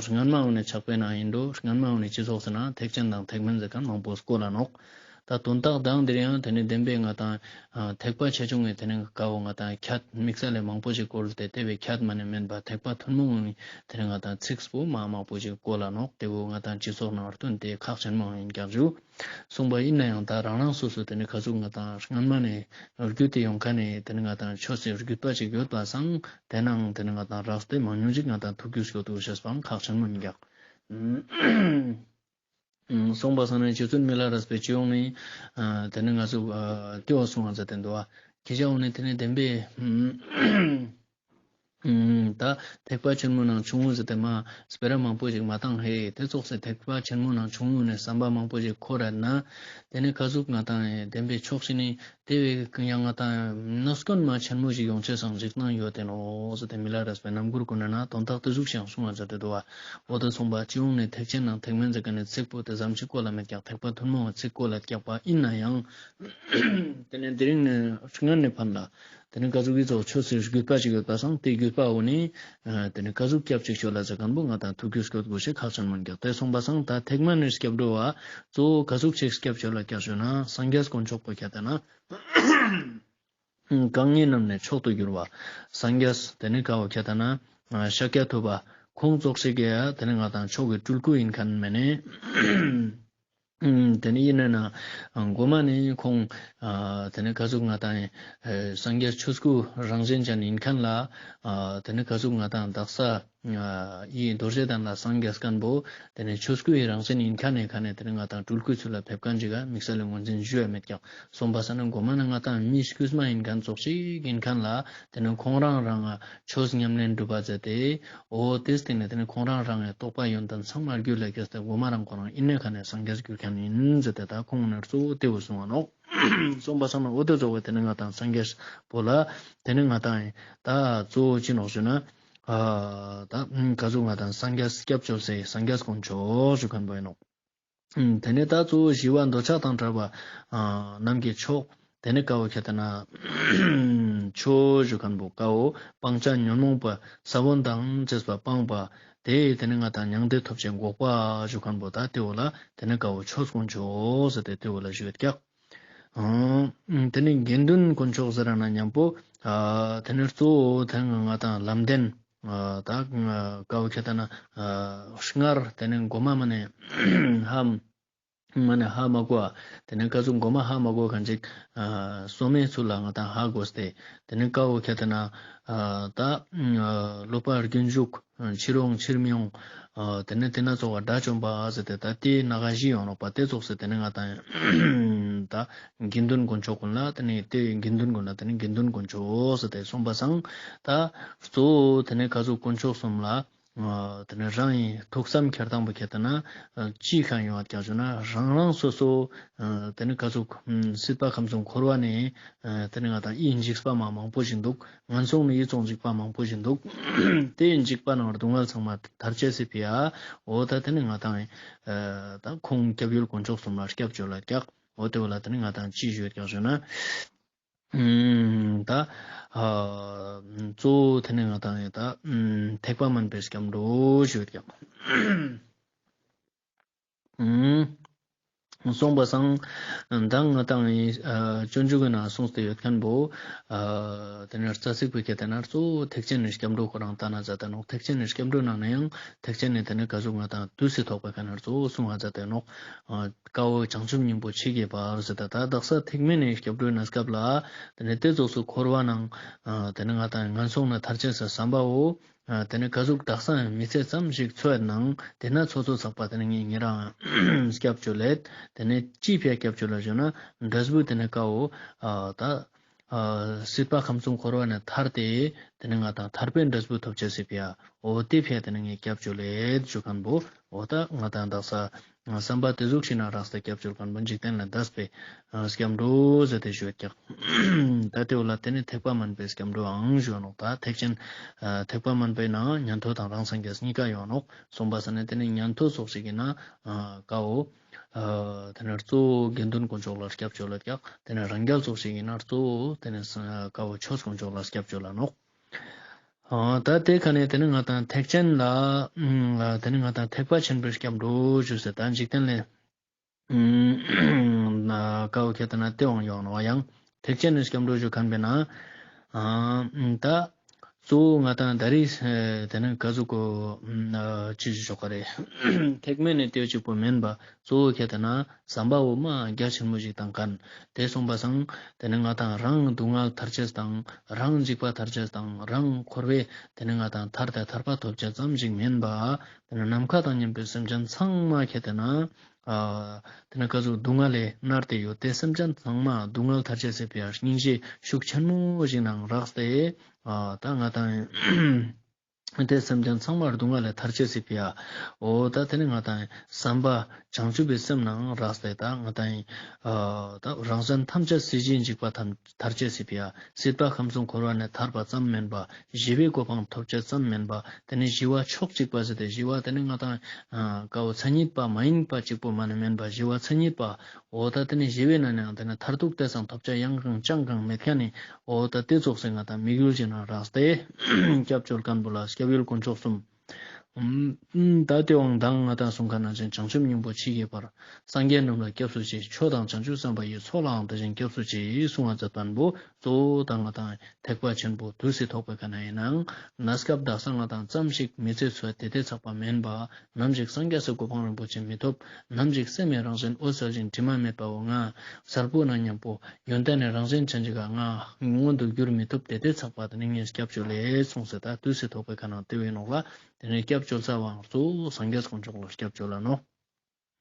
སྔན་མ་འོ་ནས་ཆགས་པའི་ནང་ཡིན་འགྲོ། སྔན་མ་འོ་ནས་སྤྱི་ཚོགས་སི་ནང་ཐེག་ཆེན་དང་ཐེག་དམན་ཟེར་མཁན་མང་པོ་བཀོལ་ལ་ནོག། ད་དོན་དག་མདང་དེ་རིང་ཡང་དེ་ནི་བདེན་པའི་ང་ཏང་ཐེག་པ་ཆེ་ཆུང་གི་དེ་ནི་ཀ་བོ་ང་ཏང་ཁྱད་དམིགས་བསལ་ལས་མང་པོ་ཞིག་བཀོལ་ཏེ་དེ་བས་ཁྱད་མ་ནི་མེན་པ་ཐེག་པ་ཐུན་མོང་གི་དེ་ནི་ང་ཏང་ཚིག་པོ་མ་མང་པོ་ཞིག་བཀོལ་ལ་ནོག། དེ་བོ་ང་ཏང་སྤྱི་ཚོགས་ནང་བསྟུན་ཏེ་ཁག་ཆེན་མོ་ཡིན་ཀྱག་ཞུ། གསུངས་པ་ཡིན་ན་ཡང་ད་རང་རང་སོ་སོ་དེ་ནི་ག་ཟུག་ང་ཏང་སྔན་མ་ནས་བརྒྱུད་དེ་ཡོང་མཁན་ནི་དེ་ནི་ང་ཏང་ཆོས་སི་བརྒྱུད་པ་ཅིག་ཡོད་པ་སང་དེ་ནང་དེ་ནི་ང་ཏང་རགས་ཏེ་མང་ཉུང་ཅིག་ང་ཏང་ཐུགས་རྒྱུས་སྐྱོད་དུ་ཤེས་པའང་ཁག་ཆེན་མོ་ཡིན་ཀྱག། གསུངས་པ་སང་ནི་རྗེ་བཙུན་མི་ལ་རས་པའི་སྤྱི་ཡོངས་ནི་དེ་ནི་ང་ཚོ་ལྟེ་བ་གསུང་བ་མཛད་དེ་འདུག་བ། ཁྱེད་ཅག་འོ་ནི་དེ་ནི་བདེན་པའི་ད་ཐེག་པ་ཆེན་མོ་ནང་ཆུང་ངུ་ཟེར་ཏེ་མ་སྤེ་ར་མང་པོ་ཞིག་མ་བཏང་། ཧེ་དེ་ཙོགས་སེ་ཐེག་པ་ཆེན་མོ་ནང་ཆུང་ངུ་ནས་བསམ་པ་མང་པོ་ཞིག་འཁོར་ར་ན་དེ་ནི་ག་ཟུག་ང་ཏང་བདེན་པའི་ཕྱོགས་ཤིག་ནི་དེ་བས་ཡང་ང་ཏང་གནོད་སྐྱོན་མ་ཆེན་མོ་ཞིག་ཡོང་ཆེས་སང་འཇིགས་སྣང་ཡོད་དེ་ནོག་ཟེར་ཏེ་མི་ལ་རས་པའི་རྣམ་མགུར་ཀུན་ན་དོན་དག་དེ་ཟུག་ཞིག་གསུང་བ་མཛད་དེ་འདུག་བ། འོ་དེ་གསུངས་པ་སྤྱི་ཡོངས་ནས་ཐེག་ཆེན་ནང་ཐེག་དམན་ཟེར་མཁན་ནི་ཚིག་པོ་དེ་ཙམ་ཞིག་བཀོལ་ལ་མེད་ཀྱག། ཐེག་པ་ཐུན་མོང་གི་ཚིག་བཀོལ་ལ་ཀྱག་པ་ཡིན་ན་ཡང་དེ་ནི་དེ་རིང་ནས་སྔན་ནས་ཕན་ལ་དེ་ནི་ག་ཟུག་གི་ཚོགས་ཆོས་སི་བརྒྱུད་པ་ཞིག་ཡོད་པ་སང་དེ་བརྒྱུད་པ་འོ་ནི་དེ་ནི་ག་ཟུག་སྐྱབས་ཅིག་ཆོད་ལ་ཟེར་མཁན་པོ་ང་ཏང་ཐུགས་རྒྱུས་སྐྱོད་དགོས་ཤེས་ཁག་ཆེན་མོ་ཡིན་ཀྱག། དེ་གསུངས་པ་སང་ད་ཐེག་དམན་ནི་སྐྱབས་འགྲོ་བ་གཙོ་བོ་ག་ཟུག་ཅིག་སྐྱབས་ཆོད་ལ་ཀྱག་ཞུ་ན་སངས་རྒྱས་དཀོན་མཆོག་པོ་ཁྱད་ད་ན་གང་ཉིད་རྣམས་ནི་མཆོག་ཏུ་གྱུར་བ། སངས་རྒྱས་དེ་ནི་ཀ་བོ་ཁྱད་ད་ན་ཤཱཀྱ་ཐུབ་པ་ཁོང་ཙོགས་ཤིག་གི་དེ་ནི་ང་ཏང་མཆོག་གི་སྤྲུལ་སྐུ་ཡིན་མཁན་མེ་ནི། དེ་ནི་ཡིན་ན་ན་གོ་མ་ནི་ཁོང་དེ་ནི་ག་ཟུག་ང་ཏང་སངས་རྒྱས་ཆོས་སྐུ་རང་བཞིན་ཅན་ཡིན་མཁན་ལ་དེ་ནི་ག་ཟུག་ང་ཏང་དག་ས་ཡི་རྡོ་རྗེ་གདན་ལ་སངས་རྒྱས་མཁན་པོ་དེ་ནི་ཆོས་སྐུའི་རང་བཞིན་ཡིན་མཁན་ནི་ཁ་ནས་དེ་ནི་ང་ཏང་སྤྲུལ་སྐུའི་ཚུལ་ལ་ཕེབས་མཁན་ཅིག་ག་དམིགས་བསལ་ལས་ངོས་འཛིན་ཞུ་ཡ་མེད་ཀྱག། གསུངས་པ་སང་ནི་གོ་མ་ནི་ང་ཏང་མི་དཀྱུས་མ་ཡིན་མཁན་ཙོགས་ཤིག་ཡིན་མཁན་ལ་དེ་ནི་ཁོང་རང་རང་ང་ཆོས་ཉམས་ལེན་སྒྲུབ་པ་མཛད་དེ་འོ་དེ་སྟེང་ནས་དེ་ནི་ཁོང་རང་རང་ངི་རྟོགས་པ་ཡོན་ཏན་ཚང་མ་རྒྱུད་ལ་སྐྱེས་ཏེ་གོ་མ་རང་ཁོ་རང་ཡིན་ནས་ཁ་ནས་སངས་རྒྱས་གྱུར་མཁན་ཡིན་ཟེར་ཏེ་ད་ཁོང་ནི་གཙོ་བོ་དེ་བོ་གསུང་བ་ནོག། གསུངས་པ་སང་ན་འོ་དེ་གཙོ་བོ་དེ་ནི་ང་ཏང་སངས་རྒྱས་པོ་ལ་དེ་ནི་ང་ཏང་ད་གཙོ་བོ་ཅི་ནོག་ཞུ་ན་ད་ག་ཟུག་ང་ཏང་སངས་རྒྱས་སྐྱབས་བཅོལ་སའི་སངས་རྒྱས་དཀོན་མཆོག་ཞུ་མཁན་པོ་ཡིན་ནོག། དེ་ནས་ད་གཙོ་བོ་ཞི་བ་འདོད་ཆགས་དང་བྲལ་བ་རྣམས་ཀྱི་མཆོག། དེ་ནས་ཀ་བོ་ཁྱད་ད་ན་ཆོས་ཞུ་མཁན་པོ་ཀ་བོ་སྤང་བྱ་ཉོན་མོངས་པ་ས་བོན་དང་བཅས་པ་སྤངས་པ་དེ་དེ་ནས་ང་ཏང་མྱང་འདས་ཐོབ་བྱེད་འགོག་པ་ཞུ་མཁན་པོ་ད་དེ་བོ་ལ་དེ་ནས་ཀ་བོ་ཆོས་དཀོན་མཆོག་ཟེར་ཏེ་དེ་བོ་ལ་ཞུ་ཡོད་ཀྱག། དེ་ནས་དགེ་འདུན་དཀོན་མཆོག་ཟེར་ན་མཉམ་པོ་དེ་ནས་གཙོ་བོ་དེ་ནས་ང་ཏང་ལམ་བདེན། ད་ཀ་བོ་ཁྱད་ད་ན་སྔར་དེ་ནས་གོ་མ་མ་ནས་ཧ་མ་ནས་ཧ་མ་གོ་བ། དེ་ནས་ག་ཟུག་གོ་མ་ཧ་མ་གོ་མཁན་ཅིག་སོ་མའི་ཚུལ་ལ་ང་ཏང་ཧ་གོ་སྟེ་དེ་ནས་ཀ་བོ་ཁྱད་ད་ན་ད་ལོག་པ་རྒྱུན་ཞུགས་ཕྱིར་འོང་ཕྱིར་མི་འོང་། དེ་ནས་དེ་ན་ཚོགས་པ་དགྲ་བཅོམ་པ་ཟེར་ཏེ་ད་དེ་ན་ག་བཞི་ཡོང་ནོག་པ་དེ་ཙོགས་སེ་དེ་ནས་ང་ཏང་ད་དགེ་འདུན་དཀོན་མཆོག་ཀུན་ལ་དེ་ནས་དེ་དགེ་འདུན་ཀུན་ལ་དེ་ནས་དགེ་འདུན་དཀོན་མཆོག་ཟེར་ཏེ་གསུངས་པ་སང་ད་གཙོ་བོ་དེ་ནས་ག་ཟུག་དཀོན་མཆོག་གསུམ་ལ་དེ་ནས་རང་ཡིན་ཐུགས་བསམ་འཁྱེར་སྟངས་པོ་ཁྱད་ད་ན་ཅི་གང་ཡོང་བ་ཀྱང་ཞུ་ན་རང་རང་སོ་སོ་དེ་ནས་ག་ཟུག་སྲིད་པ་ཁམས་གསུམ་འཁོར་བ་ནས་དེ་ནས་ང་ཏང་ཡིད་འཇིགས་པ་མ་མང་པོ་ཞིག་འདུག། ངན་སོང་ནི་ཡིད་སོང་འཇིགས་པ་མང་པོ་ཞིག་འདུག། དེ་འཇིགས་པ་ནང་སྡུག་བསྔལ་ཚང་མ་ཐར་ཅེས་སི་ཕི་ཡ། འོ་ད་དེ་ནི་ང་ཏང་ད་ཁོང་སྐྱབས་ཡུལ་དཀོན་མཆོག་གསུམ་ལ་སྐྱབས་བཅོལ་ལ་ཀྱག། འོ་དེ་བོ་ལ་དེ་ནི་ང་ཏང་ཅི་ཞུ་ཡོད་ཀྱག་ཞུ་ན། ད་གཙོ་བོ་དེ་ནི་ང་ཏང་ད་ཐེག་པ་དམན་པའི་སྐྱབས་འགྲོ་ཞུ་ཡོད་ཀྱག། གསུངས་པ་སང་མདང་ང་ཏང་སྤྱོད་འཇུག་གི་ནང་གསུངས་ཏེ་ཡོད་མཁན་པོ། དེ་ནས་རྩ་ཚིག་པོ་ཁྱད་ད་ན་གཙོ་བོ་ཐེག་ཆེན་ནི་སྐྱབས་འགྲོ་ཁོ་རང་ལྟ་ན་མཛད་ད་ནོག། ཐེག་ཆེན་ནི་སྐྱབས་འགྲོ་ནང་ནས་ཡང་ཐེག་ཆེན་ནི་དེ་ནས་ག་ཟུག་ང་ཏང་དུས་སུ་ཐོག་པའི་ཁ་ནས་གཙོ་བོ་གསུང་ང་མཛད་དེ་ནོག། ཀ་བོ་བྱང་ཆུབ་སྙིང་པོ་ཆོས་ཀྱི་བར་ཟེར་ད་ད་དག་ས་ཐེག་དམན་ནི་སྐྱབས་འགྲོའི་གནས་སྐབས་ལ་དེ་ནས་དེ་ཙོགས་སུ་འཁོར་བ་ནང་དེ་ནས་ང་ཏང་ངན་སོང་ནས་ཐར་ཅེས་སི་བསམ་པའོ། དེ་ནས་ག་ཟུག་དག་ས་མི་ཚེ་ཙམ་ཞིག་འཚོ་ཡ་ནང་དེ་ན་ཚོ་ཚོ་ཚགས་པ་དེ་ནས་ངས་ཉེ་རང་སྐྱབས་བཅོལ་ལེད། དེ་ནས་ཅི་ཕི་ཡ་སྐྱབས་བཅོལ་ལ་ཞུ་ན་འབྲས་བུ་དེ་ནས་ཀ་བོ་ད་སྲིད་པ་ཁམས་གསུམ་འཁོར་བ་ནས་ཐར་ཏེ་དེ་ནས་ང་ཏང་ཐར་པའི་འབྲས་བུ་ཐོབ་ཅེས་སི་ཕི་ཡ། འོ་དེ་ཕི་ཡ་དེ་ནས་ངས་སྐྱབས་བཅོལ་ལེད་ཞུ་མཁན་པོ་འོ་ད་ང་ཏང་དག་ས་ བསམ་པ་དེ་ཟུག་ཤིག་ན་རགས་ཏེ་སྐྱབས་བཅོལ་མཁན་པོ་འཇིག་རྟེན་ལས་འདས་པའི་སྐྱབས་འགྲོ་ཟེར་ཏེ་ཞུ་ཡོད་ཀྱག། ད་དེ་བོ་ལ་དེ་ནི་ཐེག་པ་དམན་པའི་སྐྱབས་འགྲོའང་ཞུ་ནོག། ད་ཐེག་ཆེན་ཐེག་པ་དམན་པའི་ནང་ཉན་ཐོས་དང་རང་སངས་རྒྱས་གཉིས་ཀ་ཡོད་ནོག། གསུངས་པ་ས་ནི་དེ་ནི་ཉན་ཐོས་ཙོགས་ཤིག་ཡིན་ན་ཀ་བོ་དེ་ནི་གཙོ་བོ་དགེ་འདུན་དཀོན་མཆོག་ལ་སྐྱབས་བཅོལ་ཡོད་ཀྱག། དེ་ནི་རང་རྒྱལ་ཙོགས་ཤིག་ཡིན་ན་གཙོ་བོ་དེ་ནི་ཀ་བོ་ཆོས་དཀོན་མཆོག་ལ་སྐྱབས་བཅོལ་ལ་ནོག། ཨ་ད་དེ་ཁ་ནས་དེ་ནི་ང་དང་ཐེག་ཆེན་ལ་ཨ་དེ་ནི་ང་དང་ཐེག་པ་ཆེན་པོའི་སྐྱབས་འགྲོ་ཞུས་ཟེར། ད་འཇིག་རྟེན་ལས་ཀ་བོ་ཁྱེད་དེ་ན་དེ་བོ་ཡོང་ནོག། ཡང་ཐེག་ཆེན་ནི་སྐྱབས་འགྲོ་ཞུ་མཁན་པས་ན་ཨ་ད་གཙོ་བོ་ང་དང་ད་རེས་དེ་ནི་ཀ་ཟུག་གོ་ཅི་ཞུ་ཆོག་ག་རེ། ཐེག་དམན་ནི་དེ་གཅིག་པོ་མིན་པ་གཙོ་བོ་ཁྱེད་དེ་ན་བསམ་པ་བོ་མ་རྒྱ་ཆེན་མོ་ཞིག་བཏང་མཁན། དེ་གསུངས་པ་སང་དེ་ནི་ང་དང་རང་སྡུག་བསྔལ་ཐར་ཅེས་དང་རང་འཇིགས་པ་ཐར་ཅེས་དང་རང་འཁོར་བའི་དེ་ནི་ང་དང་ཐར་ཏེ་ཐར་པ་ཐོབ་ཅེས་ཙམ་ཞིག་མིན་པ། དེ་ནི་ནམ་མཁའ་དང་མཉམ་པའི་སེམས་ཅན་ཚང་མ་ཁྱེད་དེ་ན་ཨ་དེ་ནི་ཀ་ཟུག་སྡུག་བསྔལ་ལས་མནར་ཏེ་ཡོད་དེ་སེམས་ཅན་ཚང་མ་སྡུག་བསྔལ་ཐར་ཅེས་སི་ཕི་ཡ་སྙིང་རྗེ་ཤུགས་ཆེན་མོ་ཞིག་ནང་རགས་ཏེ་ཨ་ད་ང་དང་དེ་སེམས་ཅན་ཚང་མ་སྡུག་བསྔལ་ལས་ཐར་ཅེས་སི་ཕི་ཡ། འོ་ད་དེ་ནི་ང་དང་བསམ་པ་བྱང་ཆུབ་པའི་སེམས་ནང་རགས་ཏེ་ད་ང་དང་ཨ་ད་རང་གཞན་ཐམས་ཅད་སྲིད་ཞིའི་འཇིགས་པ་ཐམས་ཐར་ཅེས་སི་ཕི་ཡ། སྲིད་པ་ཁམས་གསུམ་འཁོར་བ་ནས་ཐར་པ་ཙམ་མིན་པ། ཞི་བའི་གོ་འཕང་ཐོབ་ཅེས་ཙམ་མིན་པ། དེ་ནི་ཞི་བ་ཕྱོགས་གཅིག་པ་ཟེར་ཏེ་ཞི་བ་དེ་ནི་ང་དང་ཨ་ཀ་བོ་མཚན་ཉིད་པ་མ་ཡིན་པ་གཅིག་པོ་མ་ནི་མིན་པ་ཞི་བ་མཚན་ཉིད་པ། འོ་ད་དེ་ནི་ཞི་བའི་ནང་ནའང་དེ་ནི་མཐར་ཐུག་དེ་སང་ཐོབ་ཅེས་ཡང་གང་ཅང་གང་མེད་མཁན་ནི། འོ་ད་དེ་ཙོགས་སེ་ང་དང་དམིགས་ཡུལ་ཞིག་ནང་རགས་ཏེ་སྐྱབས་བཅོལ་མཁན་པོ་ལ་སྐྱབས་ཡུལ་དཀོན་མཆོག་གསུམ། ཨུམ། ད་དེ་བོ་མདང་ང་དང་གསུང་མཁན་ནང་བཞིན་བྱང་ཆུབ་སྙིང་པོ་མཆིས་ཀྱི་བར། སངས་རྒྱས་རྣམས་ལ་སྐྱབས་སུ་མཆི། ཆོས་དང་བྱང་ཆུབ་སེམས་དཔའ་ཡི། ཚོགས་ལའང་དེ་བཞིན་སྐྱབས་སུ་མཆི། གསུང་བ་མཛད་པ་པོ་གཙོ་བོ་ད་ང་དང་ཐེག་པ་ཆེན་པོ་དུས་སུ་ཐོག་པའི་ཁ་ནས་ཡིན་ནའང་གནས་སྐབས་དག་ས་ང་དང་ཙམ་ཞིག་མི་ཚེ་ཚོ་དེ་དེ་ཚག་པ་མིན་པ། ནམ་ཞིག་སངས་རྒྱས་སི་གོ་འཕང་རིན་པོ་ཆེ་མི་ཐོབ། ནམ་ཞིག་སེམས་ཡི་རང་བཞིན་འོད་གསལ་ཞིང་དྲི་མ་མེད་པའོ་ང་། གསལ་པོ་ན་མཉམ་པོ་ཡོན་ཏན་ནི་རང་བཞིན་ཅན་ཅིག་ག་ང་མངོན་དུ་འགྱུར་མི་ཐུབ་དེ་དེ་ཚག་པ་དེ་ནི་ངས་སྐྱབས་བཅོལ་ལེ་གསུངས་སེ་ད་དུས་སུ་ཐོག་པའི་ཁ་ནང་དེ་བས་ནོག་ལ། དེ་ནས་སྐྱབས་བཅོལ་ས་བའང་གཙོ་བོ་སངས་རྒྱས་དཀོན་མཆོག་ལ་སྐྱབས་བཅོལ་ལ་ནོག།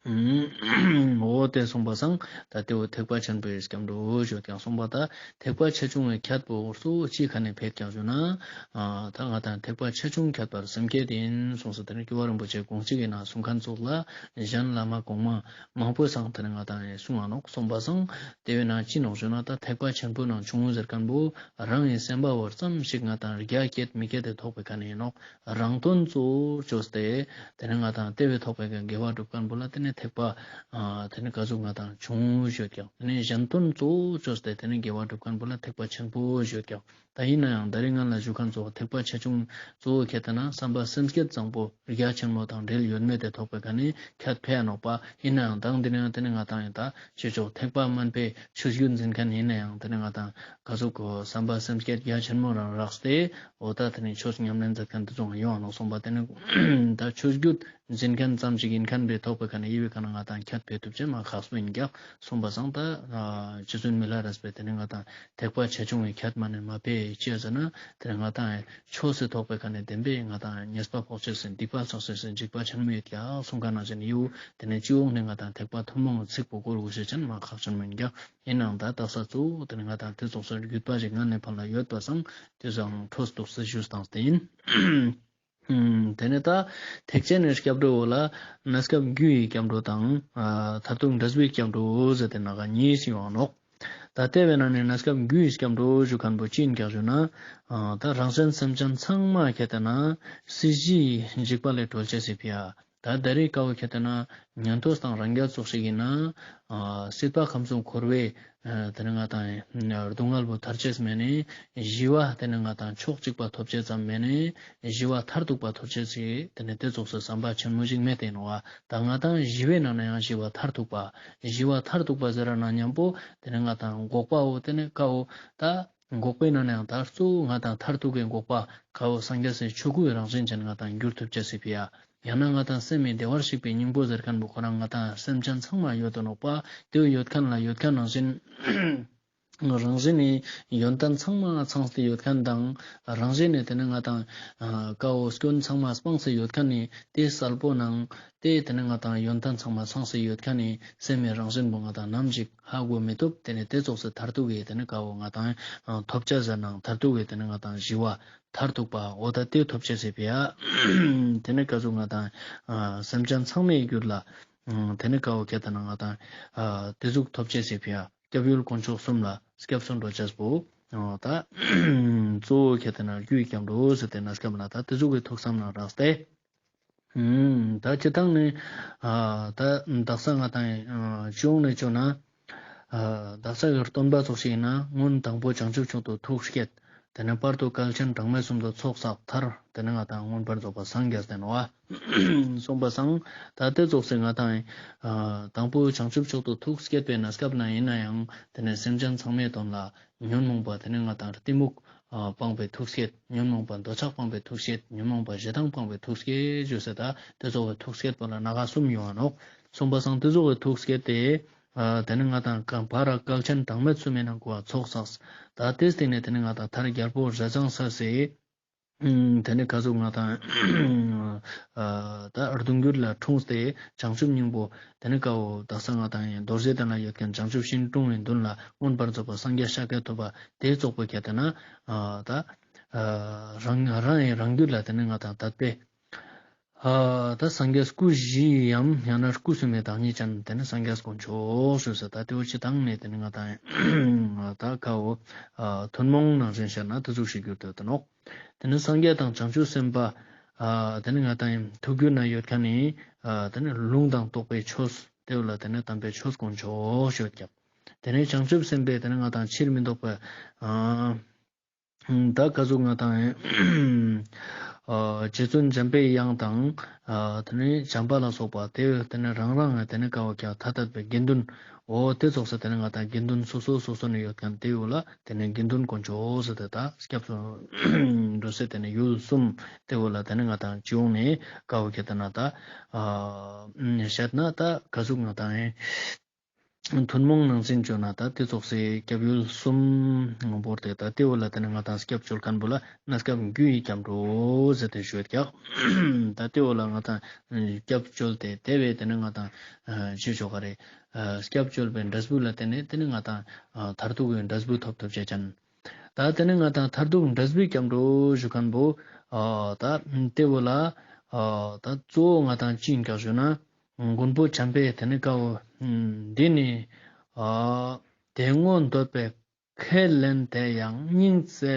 འོ་དེ་གསུངས་པ་སང་ད་དེ་བོ་ཐེག་པ་ཆེན་པོའི་སྐྱབས་འགྲོ་ཞུ་ཀྱང་གསུངས་པ་ད་ཐེག་པ་ཆེ་ཆུང་གི་ཁྱད་པོ་གཙོ་བོ་ཅི་ཁ་ནས་ཕེད་ཀྱང་ཞུ་ན། ཨ་ད་ང་དང་ཐེག་པ་ཆེ་ཆུང་ཁྱད་པར་སེམས་བསྐྱེད་ཡིན་གསུངས་སེ་དེ་ནི་སྐྱོབ་པ་རིན་པོ་ཆེ་དགོངས་གཅིག་གི་ནང་གསུང་མཁན་ཙོགས་ལ་གཞན་བླ་མ་གོང་མ་མང་པོ་སང་དེ་ནི་ང་དང་ཡང་གསུང་ང་ནོག་གསུངས་པ་སང་དེ་བས་ན་ཅི་ནོག་ཞུ་ན་ད་ཐེག་པ་ཆེན་པོ་ནང་ཆུང་ངུ་ཟེར་མཁན་པོ་རང་གི་སེམས་པ་བོར་ཙམ་ཞིག་ང་དང་རྒྱ་སྐྱེད་མི་སྐྱེད་དེ་ཐོག་པའི་ཁ་ནས་ཡིན་ནོག། རང་དོན་གཙོ་བོ་བཅོས་ཏེ་དེ་ནི་ང་དང་དེ་བས་ཐོག་པའི་དགེ་བ་སྒྲུབ་མཁན་པོ་ལ་དེ་ནི་ཐེག་པ་ཨ་དེ་ནི་ག་ཟུག་ང་དང་ཆུང་ངུ་ཞུ་ཀྱང་དེ་ནི་གཞན་དོན་གཙོ་བོ་བཅོས་ཏེ་དེ་ནི་དགེ་བ་སྒྲུབ་མཁན་པོ་ལ་ཐེག་པ་ཆེན་པོ་ཞུ་ཀྱང་། ད་ཡིན་ན་ཡང་ད་རིང་ང་ལ་ཞུ་མཁན་ཚོ་ཐེག་པ་ཆེ་ཆུང་གཙོ་བོ་ཁྱད་དེ་ན་བསམ་པ་སེམས་བསྐྱེད་བཟང་པོ་རྒྱ་ཆེན་མོ་དང་འབྲེལ་ཡོད་མེད་དེ་ཐོག་པའི་ཁ་ནས་ཁྱད་ཕེ་ནོག་པ། ཡིན་ན་ཡང་དང་དེ་ནི་ཡང་དེ་ནི་ང་དང་ཡང་ད་ཆོས་ཕྱོགས་ཐེག་པ་དམན་པའི་ཆོས་བརྒྱུད་འཛིན་མཁན་ཡིན་ན་ཡང་དེ་ནི་ང་དང་ག་ཟུག་གོ་བསམ་པ་སེམས་བསྐྱེད་རྒྱ་ཆེན་མོ་རང་རགས་ཏེ་འོ་ད་དེ་ནི་ཆོས་ཉམས་ལེན་མཛད་མཁན་དེ་ཚོ་ཡོང་ང་ནོག་གསུངས་པ། དེ་ནི་ད་ཆོས་བརྒྱུད་འཛིན་མཁན་ཙམ་ཞིག་ཡིན་མཁན་པའི་ཐོག་པའི་ཁ་ནས་ཡི་བའི་ཁ་ན་ང་དང་ཁྱད་ཕེ་ཐུབ་ཅེས་མ་ཁག་སོ་ཡིན་ཀྱང་གསུངས་པ་སང་ད་རྗེ་བཙུན་མི་ལ་རས་པས་དེ་ནི་ང་དང་ཐེག་པ་ཆེ་ཆུང་གི་ཁྱད་མ་ནས་མ་ཕེ་ཅི་ཟེར་ན་དེ་ནི་ང་དང་ཆོས་སི་ཐོག་པའི་ཁ་ནས་བདེན་པའི་ང་དང་ཉེས་པ་ཕོག་ཅེས་སི་སྡིག་པ་བསགས་ཅེས་སི་འཇིགས་པ་ཆེན་མོ་ཡོད་ཀྱང་གསུངས་མཁན་ནང་བཞིན་ཡིའུ་དེ་ནི་སྤྱི་ཡོངས་ནས་ང་དང་ཐེག་པ་ཐུན་མོང་གི་ཚིག་པོ་སྐོར་དགོས་ཤེས་ཅན་མ་ཁག་ཆེན་མོ་ཡིན་ཀྱང་ཡིན་ནའང་ད་དག་ས་གཙོ་བོ་དེ་ནི་ང་དང་དེ་ཚོགས་སུ་བརྒྱུད་པ་ཞིག་སྔ་ནས་ཕན་ལ་ཡོད་པ་སང་དེ་ཚོའང་འཕྲོ་སྟོགས་སེ་ཞུས་སྟངས་དེ་ཡིན། ཨུམ། དེ་ནས་ད་ཐེག་ཆེན་ནི་སྐྱབས་འགྲོ་བོ་ལ་གནས་སྐབས་རྒྱུ་ཡི་སྐྱབས་འགྲོ་དང་ཨ་མཐར་ཐུག་འབྲས་བུའི་སྐྱབས་འགྲོ་ཟེར་ཏེ་ནང་ག་གཉིས་ཡོང་ནོག། ད་དེ་བས་ན་ནི་གནས་སྐབས་རྒྱུ་ཡི་སྐྱབས་འགྲོ་ཞུ་མཁན་པོ་ཅི་ཡིན་ཀྱང་ཞུ་ན་ཨ་ད་རང་གཞན་སེམས་ཅན་ཚང་མ་ཁྱད་དེ་ན་སྲིད་ཞིའི་འཇིགས་པ་ལས་གྲོལ་ཅེས་སི་ཕི་ཡ། ད་ད་རེས་ཀ་བོ་ཁྱད་དེ་ན་ཉན་ཐོས་དང་རང་རྒྱལ་ཙོགས་ཤིག་ཡིན་ན་ཨ་སྲིད་པ་ཁམས་གསུམ་འཁོར་བའི་ཨ་དེ་ནི་ང་དང་ཨ་སྡུག་བསྔལ་བོ་ཐར་ཅེས་མེད་ནི། ཞི་བ་དེ་ནི་ང་དང་ཕྱོགས་གཅིག་པ་ཐོབ་ཅེས་ཙམ་མེད་ནི། ཞི་བ་མཐར་ཐུག་པ་ཐོབ་ཅེས་སི་དེ་ནི་དེ་ཙོགས་སི་བསམ་པ་ཆེན་མོ་ཞིག་མེད་དེ་ནོག་པ། ད་ང་དང་ཞི་བའི་ནང་ན་ཡང་ཞི་བ་མཐར་ཐུག་པ། ཞི་བ་མཐར་ཐུག་པ་ཟེར་ར་ན་མཉམ་པོ་དེ་ནི་ང་དང་འགོག་པ་བོ་དེ་ནི་ཀ་བོ་ད་འགོག་པའི་ནང་ན་ཡང་ད་གཙོ་བོ་ང་དང་མཐར་ཐུག་གི་འགོག་པ་ཀ་བོ་སངས་རྒྱས་སི་ཆོས་སྐུའི་རང་བཞིན་ཅན་ང་དང་འགྱུར་ཐུབ་ཅེས་སི་ཕི་ཡ། ཡང་ན་ང་དང་སེམས་མི་བདེ་བར་གཤེགས་པའི་སྙིང་པོ་ཟེར་མཁན་པོ་ཁོ་རང་ང་དང་སེམས་ཅན་ཚང་མ་ཡོད་དོ་ནོག་པ། དེ་ཡོད་མཁན་ལ་ཡོད་མཁན་རང་བཞིན་རང་བཞིན་ནི་ཡོན་ཏན་ཚང་མ་ཚང་སྟེ་ཡོད་མཁན་དང་རང་བཞིན་ནི་དེ་ནི་ང་དང་ཀ་བོ་སྐྱོན་ཚང་མ་སྤངས་སེ་ཡོད་མཁན་ནི་དེ་གསལ་པོ་ནང་དེ་དེ་ནི་ང་དང་ཡོན་ཏན་ཚང་མ་ཚང་སེ་ཡོད་མཁན་ནི་སེམས་མི་རང་བཞིན་པོ་ང་དང་ནམ་ཞིག་ཧ་གོ་མི་ཐུབ། དེ་ནི་དེ་ཙོགས་སི་མཐར་ཐུག་གི་དེ་ནི་ཀ་བོ་ང་དང་ཐོབ་ཅེས་ཟེར་ནའང་མཐར་ཐུག་གི་དེ་ནི་ང་དང་ཞི་བ་མཐར་ཐུག་པ་འོ་ད་དེ་ཐོབ་ཅེས་སི་ཕི་ཡ། དེ་ནི་ཀ་ཟུག་ང་དང་སེམས་ཅན་ཚང་མའི་རྒྱུད་ལ་ ཨ་ཏེ་ནེ་ཀ་བོ་ཁྱེར་ཏེ་ན་ང་ཏང་ཨ་ཏེ་ཟུག་ཐོབ་ཅེས་སི་ཕི་ཡ་སྐྱབས་ཡུལ་དཀོན་མཆོག་གསུམ་ལ་སྐྱབས་སུ་འགྲོ་ཅེས་པོ་ཨ་ད་གཙོ་བོ་ཁྱེར་ཏེ་ན་རྒྱུ་ཡི་སྐྱབས་འགྲོ་ཟེར་ཏེ་ན་སྐབས་ལ་ད་ཏེ་ཟུག་གི་ཐུགས་བསམ་ནང་རགས་ཏེ། ཨུམ། ད་སྤྱིར་བཏང་ནི་ཨ་ད་དག་ས་ང་ཏང་ཨ་ཅི་ཡོང་ནས་ཅོ་ན་ཨ་དག་ས་གི་སྟོན་པ་ཙོགས་ཤིག་ཡིན་ན་སྔོན་དང་པོ་བྱང་ཆུབ་མཆོག་ཏུ་ཐུགས་བསྐྱེད། ཏེ་ནེ་བར་དུ་བསྐལ་ཆེན་གྲངས་མེད་གསུམ་དུ་ཚོགས་བསགས་མཐར་ཏེ་ནེ་ང་ཏང་མངོན་པར་རྫོགས་པར་སངས་རྒྱས་ཏེ་ནོག་པ། སོང་པ་སང་ད་ཏེ་ཙོགས་སི་ང་ཏང་ཨ་དང་པོ་བྱང་ཆུབ་མཆོག་ཏུ་ཐུགས་བསྐྱེད་པའི་གནས་སྐབས་ན་ཡིན་ན་ཡང་ཏེ་ནེ་སེམས་ཅན་ཚང་མའི་དོན་ལ་ཉོན་མོངས་པ་ཏེ་ནེ་ང་ཏང་གཏི་མུག་ཨ་སྤངས་པའི་ཐུགས་བསྐྱེད། ཉོན་མོངས་པ་འདོད་ཆགས་སྤངས་པའི་ཐུགས་བསྐྱེད། ཉོན་མོངས་པ་ཞེ་སྡང་སྤངས་པའི་ཐུགས་བསྐྱེད་ཞུ་ཟེར་ད་ཏེ་ཙོགས་པའི་ཐུགས་བསྐྱེད་པོ་ལ་སྣ་ཁ་གསུམ་ཡོང་ང་ནོག། སོང་པ་སང་ཏེ་ཙོགས་པའི་ཐུགས་བསྐྱེད་དེ་ཨ་ཏེ་ནེ་ང་ཏང་གང་བར་བསྐལ་ཆེན་གྲངས་མེད་གསུམ་མི་ནང་གོ་བ་ཚོགས་བསགས། ད་ཏེའི་སྟེང་ནེ་ཏེ་ནེ་ང་ཏང་མཐར་རྒྱལ་པོ་རས་བཟང་ས་སི་ཨུམ། ཏེ་ནེ་ཀ་ཟུག་ང་ཏང་ཨ་ད་གདུང་རྒྱུད་ལ་འཁྲུངས་ཏེ་བྱང་ཆུབ་སྙིང་པོ་ཏེ་ནེ་ཀ་བོ་དག་ས་ང་ཏང་ཡང་རྡོ་རྗེ་གདན་ལ་ཡོད་མཁན་བྱང་ཆུབ་ཤིང་དྲུང་བའི་མདུན་ལ་མངོན་པར་རྫོགས་པ་སངས་རྒྱས་ཤཱཀྱ་ཐུབ་པ་ཏེ་ཙོགས་པོ་ཁྱེར་ཏེ་ན་ཨ་ད་ཨ་རང་རང་ཡི་རང་རྒྱུད་ལ་ཏེ་ནེ་ང་ཏང་དད་པས་ཨ་ད་སངས་རྒྱས་སྐུ་བཞི་ཡམ་ཡང་ན་སྐུ་གསུམ་མི་བདག་ཉིད་ཅན་ཏེ་ནེ་སངས་རྒྱས་དཀོན་མཆོག་ཞུ་ཟེར་ད་ཏེ་བོ་སྤྱིར་བཏང་ནེ་ཏེ་ནེ་ང་ཏང་ད་ཀ་བོ་ཨ་ཐུན་མོང་ནང་བཞིན་བཤད་ན་ཏེ་ཟུག་ཤིག་གྱུར་ཏེ་ཡོད་དེ་ནོག། ཏེ་ནེ་སངས་རྒྱས་དང་བྱང་ཆུབ་སེམས་དཔའ་ཨ་ཏེ་ནེ་ང་ཏང་ཐུགས་རྒྱུད་ན་ཡོད་མཁན་ནི་ཨ་ཏེ་ནེ་ལུང་དང་རྟོགས་པའི་ཆོས་ཏེ་བོ་ལ་ཏེ་ནེ་དམ་པའི་ཆོས་དཀོན་མཆོག་ཞུ་ཡོད་ཀྱག། ཏེ་ནེ་བྱང་ཆུབ་སེམས་དཔའི་ཏེ་ནེ་ང་ཏང་ཕྱིར་མི་ལྡོག་པའི་ཨ་ད་ཀ་ཟུག་ང་ཏང་ཨ་རྗེ་བཙུན་འཇམ་པའི་དབྱངས་དང་ཨ་ཏེ་ནེ་བྱམས་པ་ལ་སོགས་པ་ཏེ་བོ་ཏེ་ནེ་རང་རང་ཏེ་ནེ་ཀ་བོ་ཀྱང་ཐ་དད་པའི་དགེ་འདུན་འོ་ཏེ་ཙོགས་སེ་ཏེ་ནེ་ང་ཏང་དགེ་འདུན་སོ་སོ་སོ་སོ་ནེ་ཡོད་མཁན་ཏེ་བོ་ལ་ཏེ་ནེ་དགེ་འདུན་དཀོན་མཆོག་ཟེར་ཏེ་ད་སྐྱབས་སུ་འགྲོ་སའི་ཏེ་ནེ་ཡུལ་གསུམ་ཏེ་བོ་ལ་ཏེ་ནེ་ང་ཏང་སྤྱི་ཡོངས་ནེ་ཀ་བོ་ཁྱེར་ཏེ་ན་ད་ཨ་བཤད་ན་ད་ཀ་ཟུག་ང་ཏང་ཐུན་མོང་ནང་བཞིན་བརྗོད་ན་ད་ཏེ་ཙོགས་སེ་སྐྱབས་ཡུལ་གསུམ་བོར་ཏེ་ད་ཏེ་བོ་ལ་ཏེ་ནེ་ང་ཏང་སྐྱབས་བཅོལ་མཁན་པོ་ལ་གནས་སྐབས་རྒྱུ་ཡི་སྐྱབས་འགྲོ་ཟེར་ཏེ་ཞུ་ཡོད་ཀྱག། ད་ཏེ་བོ་ལ་ང་ཏང་སྐྱབས་བཅོལ་ཏེ་ཏེ་བས་ཏེ་ནེ་ང་ཏང་ཨ་ཅི་ཞུ་ག་རེ་ཨ་སྐྱབས་བཅོལ་བའི་འབྲས་བུ་ལ་ཏེ་ནེ་ཏེ་ནེ་ང་ཏང་ཨ་མཐར་ཐུག་གི་འབྲས་བུ་ཐོབ་ཐུབ་ཅེས་ཅན། ད་ཏེ་ནེ་ང་ཏང་མཐར་ཐུག་འབྲས་བུའི་སྐྱབས་འགྲོ་ཞུ་མཁན་པོ་ཨ་ད་ཏེ་བོ་ལ་ཨ་ད་གཙོ་བོ་ང་ཏང་ཅི་ཡིན་ཀྱག་ཞུ་ན། མགོན་པོ་བྱམས་པས་ཏེ་ནེ་ཀ་བོ་འདི་ནི་ཨ་དེ་སྔོན་འདོད་པས་ཁས་ལེན་དེ་ཡང་སྙིང་བརྩེ་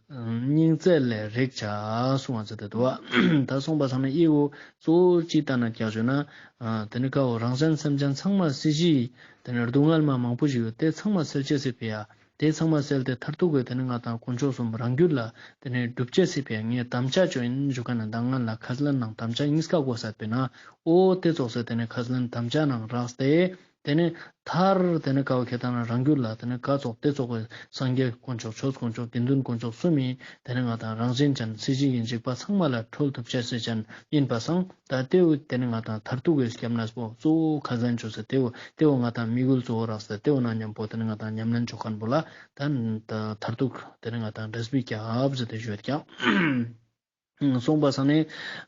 སྙིང་བརྩེ་ལས་རིག་བྱ་གསུང་བ་ཟེར་ཏེ་འདུག་པ། ད་སོང་པ་སང་ནི་ཨི་བོ་གཙོ་བོ་ཅི་ལྟ་ན་ཀྱག་ཞུ་ན་ཨ་ཏེ་ནེ་ཀ་བོ་རང་གཞན་སེམས་ཅན་ཚང་མ་སྲིད་ཞིའི་ཏེ་ནེ་སྡུག་བསྔལ་མ་མང་པོ་ཞིག་ཡོད་ཏེ་ཚང་མ་སེལ་ཅེས་སི་ཕི་ཡ། ཏེ་ཚང་མ་སེལ་ཏེ་མཐར་ཐུག་གི་ཏེ་ནེ་ང་ཏང་དཀོན་མཆོག་གསུམ་རང་རྒྱུད་ལ་ཏེ་ནེ་སྒྲུབ་ཅེས་སི་ཕི་ཡ་ངས་དམ་བཅའ་བཅོ་ཡིན་ཞུ་མཁན་ན་ད་ང་ལ་ཁས་ལེན་ནང་དམ་བཅའ་གཉིས་ཀ་དགོས་ས་པེ་ན། འོ་ཏེ་ཙོགས་སེ་ཏེ་ནེ་ཁས་ལེན་དམ་བཅའ་ནང་རགས་ཏེ་ཏེ་ནེ་མཐར་ཏེ་ནེ་ཀ་བོ་ཁྱེར་ཏེ་ན་རང་རྒྱུད་ལ་ཏེ་ནེ་ཀ་ཙོགས་ཏེ་ཙོགས་སེ་སངས་རྒྱས་དཀོན་མཆོག་ཆོས་དཀོན་མཆོག་དགེ་འདུན་དཀོན་མཆོག་གསུམ་མི་ཏེ་ནེ་ང་ཏང་རང་བཞིན་ཅན་སྲིད་ཞིའི་འཇིགས་པ་ཚང་མ་ལ་གྲོལ་ཐུབ་ཅེས་སི་ཅན་ཡིན་པ་སང་། ད་ཏེ་བོ་ཏེ་ནེ་ང་ཏང་མཐར་ཐུག་གི་སྐྱབས་གནས་པོ་གཙོ་བོ་ཁས་ལེན་བཅོ་ས་ཏེ་བོ་ཏེ་བོ་ང་ཏང་དམིགས་ཡུལ་གཙོ་བོ་རགས་ས་ཏེ་བོ་ན་མཉམ་པོ་ཏེ་ནེ་ང་ཏང་ཉམས་ལེན་བཅོ་མཁན་པོ་ལ་ད་མཐར་ཐུག་ཏེ་ནེ་ང་ཏང་འབྲས་བུའི་སྐྱབས་ཟེར་ཏེ་ཞུ་ཡོད་ཀྱག། སོང་པ་སང་ནི་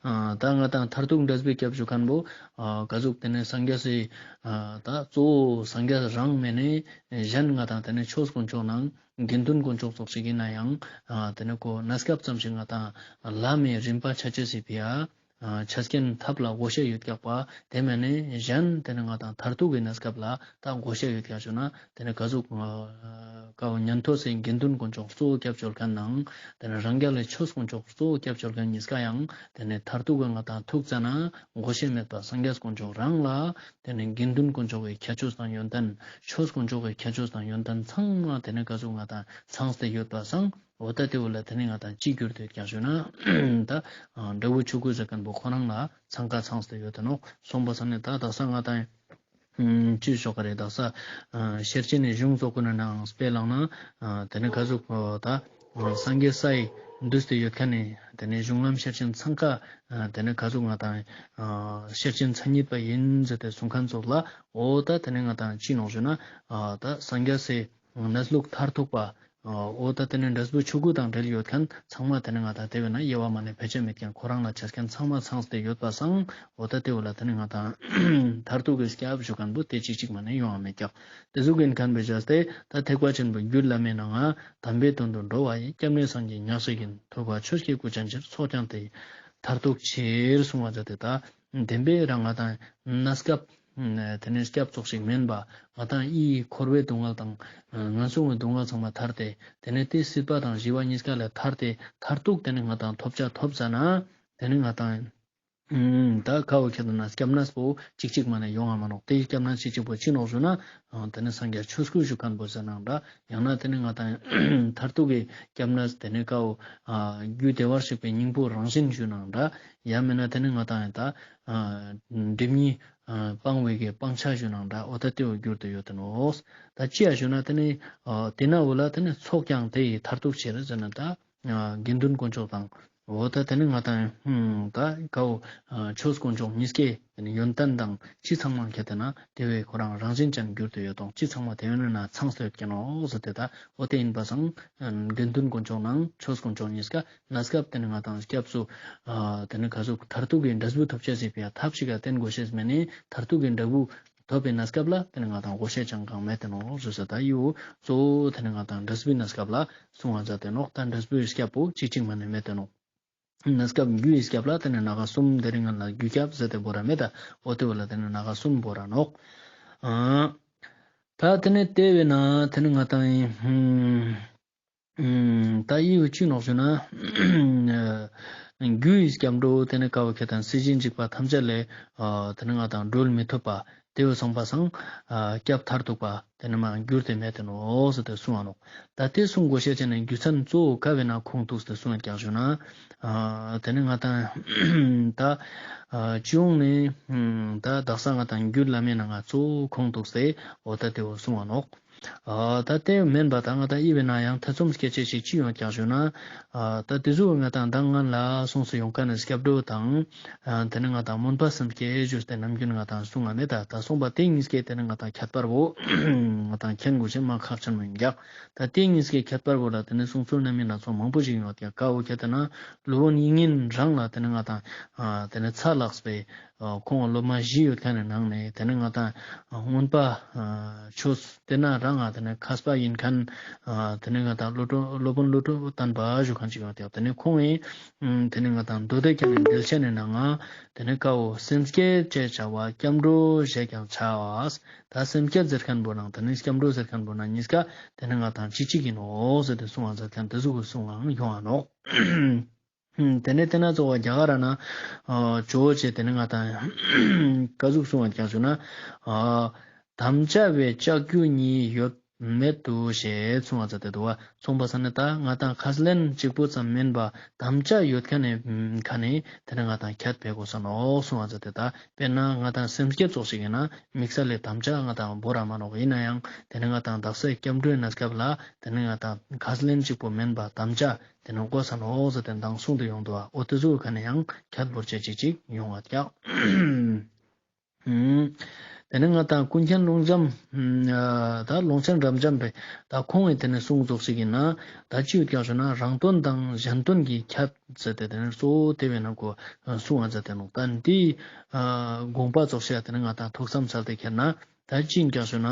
ཨ་ད་ང་ཏང་མཐར་ཐུག་འབྲས་བུའི་སྐྱབས་ཞུ་མཁན་པོ་ཨ་ཀ་ཟུག་ཏེ་ནེ་སངས་རྒྱས་སི་ཨ་ད་གཙོ་བོ་སངས་རྒྱས་རང་མེད་ནི་གཞན་ང་ཏང་ཏེ་ནེ་ཆོས་དཀོན་མཆོག་ནང་དགེ་འདུན་དཀོན་མཆོག་ཙོགས་ཤིག་ཡིན་ན་ཡང་ཨ་ཏེ་ནེ་ཁོ་གནས་སྐབས་ཙམ་ཞིག་ང་ཏང་ལམ་མི་རིམ་པ་ཆ་ཅེས་སི་ཕི་ཡ། ཨ་ཆ་རྐྱེན་ཐབས་ལ་བགོ་བཤའ་ཡོད་ཀྱག་པ། ཏེ་མེན་ནི་གཞན་ཏེ་ནེ་ང་ཏང་མཐར་ཐུག་གི་གནས་སྐབས་ལ་ད་བགོ་བཤའ་ཡོད་ཀྱག་ཞུ་ན་ཏེ་ནེ་ཀ་ཟུག་ཀ་བོ་ཉན་ཐོས་སི་དགེ་འདུན་དཀོན་མཆོག་གཙོ་བོ་སྐྱབས་བཅོལ་མཁན་ནང་ཏེ་ནེ་རང་རྒྱལ་ལ་ཆོས་དཀོན་མཆོག་གཙོ་བོ་སྐྱབས་བཅོལ་མཁན་གཉིས་ཀ་ཡང་ཏེ་ནེ་མཐར་ཐུག་གི་ང་ཏང་ཐུག་ཙ་ན་བགོ་བཤའ་མེད་པ་སངས་རྒྱས་དཀོན་མཆོག་རང་ལ་ཏེ་ནེ་དགེ་འདུན་དཀོན་མཆོག་གི་ཁྱད་ཆོས་དང་ཡོན་ཏན་ཆོས་དཀོན་མཆོག་གི་ཁྱད་ཆོས་དང་ཡོན་ཏན་ཚང་མ་ཏེ་ནེ་ཀ་ཟུག་ང་ཏང་ཚང་སྟེ་ཡོད་པ་སང་། འོ་ད་ཏེ་བོ་ལ་ཏེ་ནེ་ང་ཏང་ཅི་གྱུར་ཏེ་ཡོད་ཀྱག་ཞུ་ན་ད་འབྲས་བུ་ཆོས་སྐུ་ཟེར་མཁན་པོ་ཁོ་རང་ལ་ཚང་ཀ་ཚང་སྟེ་ཡོད་དེ་ནོག། སོང་པ་སང་ནི་ད་དག་ས་ང་ཏང་ཅི་ཞུ་ག་རེ་དག་ས་ཤེར་ཕྱིན་ནི་གཞུང་ཙོགས་ཀུན་ནང་དཔེ་བླངས་ན་ཏེ་ནེ་ཀ་ཟུག་ད་སངས་རྒྱས་ས་ཡི་འདུས་ཏེ་ཡོད་མཁན་ནི་ཏེ་ནེ་གཞུང་ལམ་ཤེར་ཕྱིན་ཚང་ཀ་ཏེ་ནེ་ཀ་ཟུག་ང་ཏང་ཤེར་ཕྱིན་མཚན་ཉིད་པ་ཡིན་ཟེར་ཏེ་གསུང་མཁན་ཙོགས་ལ་འོ་ད་ཏེ་ནེ་ང་ཏང་ཅི་ནོག་ཞུ་ན་ད་སངས་རྒྱས་སི་གནས་ལུགས་མཐར་ཐུག་པ། འོ་ད་ཏེ་ནེ་འབྲས་བུ་ཆོས་སྐུ་དང་འབྲེལ་ཡོད་མཁན་ཚང་མ་ཏེ་ནེ་ང་ཏང་ཏེ་བས་ན་དབྱེ་བ་མ་ནེ་ཕལ་ཆེར་མེད་མཁན་ཁོ་རང་ལ་ཆ་རྐྱེན་ཚང་མ་ཚང་སྟེ་ཡོད་པ་སང་འོ་ད་ཏེ་བོ་ལ་ཏེ་ནེ་ང་ཏང་མཐར་ཐུག་གི་སྐྱབས་ཞུ་མཁན་པོ་ཏེ་ཅིག་ཅིག་མ་ནེ་ཡོང་བ་མེད་ཀྱག། ཏེ་ཟུག་ཡིན་མཁན་པོ་བྱས་ཏེ་ད་ཐེག་པ་ཆེན་པོའི་རྒྱུད་བླ་མའི་ནང་ང་དམ་པའི་དོན་དུ་འགྲོ་བ་ཡི། སྐྱབས་གནས་སངས་རྒྱས་ཉག་གཅིག་ཡིན། ཐོས་པ་ཆོས་ཀྱི་སྐུ་ཅན་ཕྱིར། ཚོགས་ཀྱང་དེ་ཡི་མཐར་ཐུག་ཕྱིར། གསུང་བ་མཛད་དེ་ད་བདེན་པའི་རང་ང་ཏང་གནས་སྐབས་ དེ་ནས་སྐྱབས་ཙོགས་ཤིག་མེན་པ། ང་དང་ཨི་འཁོར་བའི་སྡུག་བསྔལ་དང་ངན་སོང་གི་སྡུག་བསྔལ་ཚང་མ་ཐར་ཏེ་དེ་ནས་དེ་སྲིད་པ་དང་ཞི་བ་གཉིས་ཀ་ལས་ཐར་ཏེ་མཐར་ཐུག་དེ་ནས་ང་དང་ཐོབ་བྱ་ཐོབ་ཟ་ན་དེ་ནས་ང་དང་ད་ཁ་བོ་ཁྱེད་ན་སྐྱབས་གནས་པོ་གཅིག་གཅིག་མ་ནས་ཡོང་ང་མ་ནོག། དེ་སྐྱབས་གནས་གཅིག་གཅིག་པོ་ཅི་ནོག་ཞུ་ན་དེ་ནས་སངས་རྒྱས་ཆོས་སྐུ་བཞུགས་མཁན་པོ་ཟེར་ནང་འདྲ། ཡང་ན་དེ་ནས་ང་དང་མཐར་ཐུག་གི་སྐྱབས་གནས་དེ་ནས་ཁ་བོ་རྒྱུ་བདེ་བར་གཤེགས་པའི་སྙིང་པོ་རང་བཞིན་ཞུ་ནང་འདྲ། ཡང་མིན་ན་དེ་ནས་ང་དང་ད་སྒྲིབ་གཉིས་སྤང་བའི་གི་སྤང་བྱ་ཞུ་ནང་འདྲ། འོ་ད་དེ་བོ་འགྱུར་དུ་ཡོད་དེ་ནོག། ད་ཅི་ཡ་ཞུ་ན་དེ་ནས་དེ་ན་བོ་ལ་དེ་ནས་ཚོགས་ཀྱང་དེ་ཡི་མཐར་ཐུག་ཕྱིར་ཟེར་ན་ད་དགེ་འདུན་དཀོན་མཆོག་དང་། འོ་ད་དེ་ནི་ང་དང་ད་ཀའོ་ཆོས་དཀོན་མཆོག་གཉིས་ཀའི་དེ་ནི་ཡོན་ཏན་དང་ཅི་ཚང་མ་ཁྱད་དེ་ན་དེ་བས་ཁོ་རང་རང་བཞིན་ཅན་གྱུར་ཏེ་ཡོད་དང་ཅི་ཚང་མ་དེ་ཡོད་ན་ཚང་སྟེ་ཡོད་ཀྱི་ནོག་ཟེར་ཏེ། ད་འོ་དེ་ཡིན་པ་སང་དགེ་འདུན་དཀོན་མཆོག་ནང་ཆོས་དཀོན་མཆོག་གཉིས་ཀ་གནས་སྐབས་དེ་ནི་ང་དང་སྐྱབས་སུ་དེ་ནི་ག་ཟུག་མཐར་ཐུག་གི་འབྲས་བུ་ཐོབ་ཅེས་སི་ཕི་ཡ་ཐབས་ཤིག་ག་བསྟེན་དགོས་ཤེས་མེད་ནི་མཐར་ཐུག་གི་འབྲས་བུ་ཐོབ་པའི་གནས་སྐབས་ལ་དེ་ནི་ང་དང་དགོས་ཤེས་ཅང་གང་མེད་དེ་ནོག་ཟེར་ས། ད་ཡོ་གཙོ་བོ་དེ་ནི་ང་དང་འབྲས་བུའི་གནས་སྐབས་ལ་གསུང་བ་མཛད་དེ་ནོག། ད་འབྲས་བུའི་སྐྱབས་པོ་གཅིག་གཅིག་མ་ནས་མེད་དེ་ནོག། གནས་སྐབས་རྒྱུའི་སྐྱབས་ལ་དེ་ནི་སྣ་ཁ་གསུམ་དེ་རིང་ང་ལ་རྒྱུ་སྐྱབས་ཟེར་ཏེ་བོ་ར་མེད་ད། འོ་དེ་བོ་ལ་དེ་ནི་སྣ་ཁ་གསུམ་བོ་ར་ནོག། ཨ་ད་དེ་ནི་དེ་བས་ན་དེ་ནི་ང་དང་ཡིན། ད་ཡི་བོ་ཅི་ནོག་ཞུ་ན། རྒྱུའི་སྐྱབས་འགྲོ་དེ་ནི་ཀ་བོ་ཁྱད་དང་སྲིད་ཞིའི་འཇིགས་པ་ཐམས་ཅད་ལས་དེ་ནི་ང་དང་སྒྲོལ་མི་ཐུབ་པ་དེ་བོ་སོང་པ་སང་སྐྱབས་མཐར་ཐུག་པ་དེ་ནི་མ་གྱུར་ཏེ་མེད་དེ་ནོག་ཟེར་ཏེ་གསུང་བ་ནོག། ད་དེ་གསུང་དགོས་ཤེས་ཅན་ནི་རྒྱུ་མཚན་གཙོ་བོ་ཀ་བས་ན་ཁུངས་གཏུགས་ཏེ་གསུང་བ་ཀྱང་ཞུ་ན། དེ་ནི་ང་དང་ད་སྤྱི་ཡོངས་ནས་ད་དག་ས་ང་དང་རྒྱུད་བླ་མའི་ནང་ང་གཙོ་བོ་ཁུངས་གཏུགས་ཏེ་འོ་ད་དེ་བོ་གསུང་བ་ནོག། ཨ་ད་དེ་མེན་པ་ད་ང་དང་ཨི་བས་ན་ཡང་ཐེ་ཚོམ་སྐྱེ་ཅེས་ཤིག་ཅི་ཡོང་ཀྱང་ཞུ་ན། ཨ་ད་དེ་ཟུག་ང་དང་མདང་ང་ལ་གསུངས་སུ་ཡོང་མཁན་ནི་སྐྱབས་འགྲོ་དང་། ཨ་དེ་ནི་ང་དང་སྨོན་པ་སེམས་བསྐྱེད་ཞུས་ཏེ་ནམ་རྒྱུན་ང་དང་གསུང་ང་མེད་ད། ད་གསུངས་པ་དེ་གཉིས་ཀའི་དེ་ནི་ང་དང་ཁྱད་པར་བོ་ང་དང་མཁྱེན་དགོས་ཤེས་མ་ཁག་ཆེན་མོ་ཡིན་ཀྱག། ད་དེ་གཉིས་ཀའི་ཁྱད་པར་བོ་ལ་དེ་ནི་གསུང་ཚུལ་རྣམ་སྨིན་སྣ་ཚོགས་མང་པོ་ཞིག་ཡོད་ཀྱག། ཀ་བོ་ཁྱད་དེ་ན་སློབ་དཔོན་དབྱིག་གཉེན་རང་ལ་དེ་ནི་ང་དང་ཨ་དེ་ནི་ཚ་ལགས་པའི་ཁོང་སློབ་མ་བཞི་ཡོད་མཁན་ནི་ནང་ནས་དེ་ནི་ང་དང་མངོན་པ་ཆོས་དེ་ན་རང་ང་དེ་ནི་མཁས་པ་ཡིན་མཁན་དེ་ནི་ང་དང་བློ་གྲོས་སློབ་དཔོན་བློ་གྲོས་བརྟན་པ་ཞུ་མཁན་ཅིག་ཡོད་དེ། དེ་ནི་ཁོང་ངི་དེ་ནི་ང་དང་མདོ་སྡེ་རྒྱན་ནི་འགྲེལ་ཆེན་ནི་ནང་ང་དེ་ནི་ཀ་བོ་སེམས་བསྐྱེད་ཅེས་བྱ་བ་སྐྱབས་འགྲོ་ཞེས་ཀྱང་བྱ་བ། ད་སེམས་བསྐྱེད་ཟེར་མཁན་པོ་ནང་དེ་ནི་སྐྱབས་འགྲོ་ཟེར་མཁན་པོ་ནང་གཉིས་ཀ་དེ་ནི་ང་དང་གཅིག་གཅིག་ཡིན་ནོག་ཟེར་ཏེ་གསུང་བ་མཛད་མཁན་དེ་ཟུག་གི་གསུང་ངའང་ཡོང་ང་ནོག། དེ་ནས་དེ་ན་གཙོ་བོ་རྒྱ་གར་ན་ཇོ་བོ་རྗེ་དེ་ནི་ང་དང་ག་ཟུག་གསུང་བ་ཀྱང་ཞུ་ན། དམ་བཅའ་བའི་ལྕགས་ཀྱུ་གཉིས་ཡོད་མེད་དུ་ཞེས་གསུང་བ་མཛད་དེ་འདུག་པ། གསུངས་པ་ས་ནི་ད་ང་དང་ཁས་ལེན་གཅིག་པོ་ཙམ་མིན་པ་དམ་བཅའ་ཡོད་མཁན་ནི་ཁ་ནས་དེ་ནི་ང་དང་ཁྱད་པའི་གོ་ས་ནོག་གསུང་བ་མཛད་དེ། ད་དཔེར་ན་ང་དང་སེམས་བསྐྱེད་ཙོགས་ཤིག་ཡིན་ན་དམིགས་བསལ་ལས་དམ་བཅའ་ང་དང་བོར་ར་མ་ནོག། ཡིན་ན་ཡང་དེ་ནི་ང་དང་དག་ས་སྐྱབས་འགྲོའི་གནས་སྐབས་ལ་དེ་ནི་ང་དང་ཁས་ལེན་གཅིག་པོ་མིན་པ་དམ་བཅའ་དེ་ནི་དགོས་ས་ནོག་ཟེར་ཏེ་མདང་གསུངས་ཏེ་ཡོང་འདུག་པ། འོ་དེ་ཟུག་གི་ཁ་ནས་ཡང་ཁྱད་པར་ཅན་ཅིག་ཅིག་ཡོང་བ་ཀྱག། དེ་ནི་ང་དང་ཀུན་མཁྱེན་ཀློང་འཇམ་ད་ཀློང་ཆེན་རབ་འབྱམས་པས་ད་ཁོང་ངི་དེ་ནི་གསུང་ཙོགས་ཤིག་ཡིན་ན་ད་ཅི་ཡོད་ཀྱག་ཞུ་ན་རང་དོན་དང་གཞན་དོན་གྱི་ཁྱད་ཟེར་ཏེ་དེ་ནི་གཙོ་བོ་དེ་བས་ན་གོ་གསུང་བ་མཛད་དེ་ནོག། ད་འདི་དགོངས་པ་ཙོགས་ཤིག་དེ་ནི་ང་དང་ཐུགས་བསམ་གསལ་ཏེ་ཁྱེར་ན། ད་ཅི་ཡིན་ཀྱག་ཞུ་ན།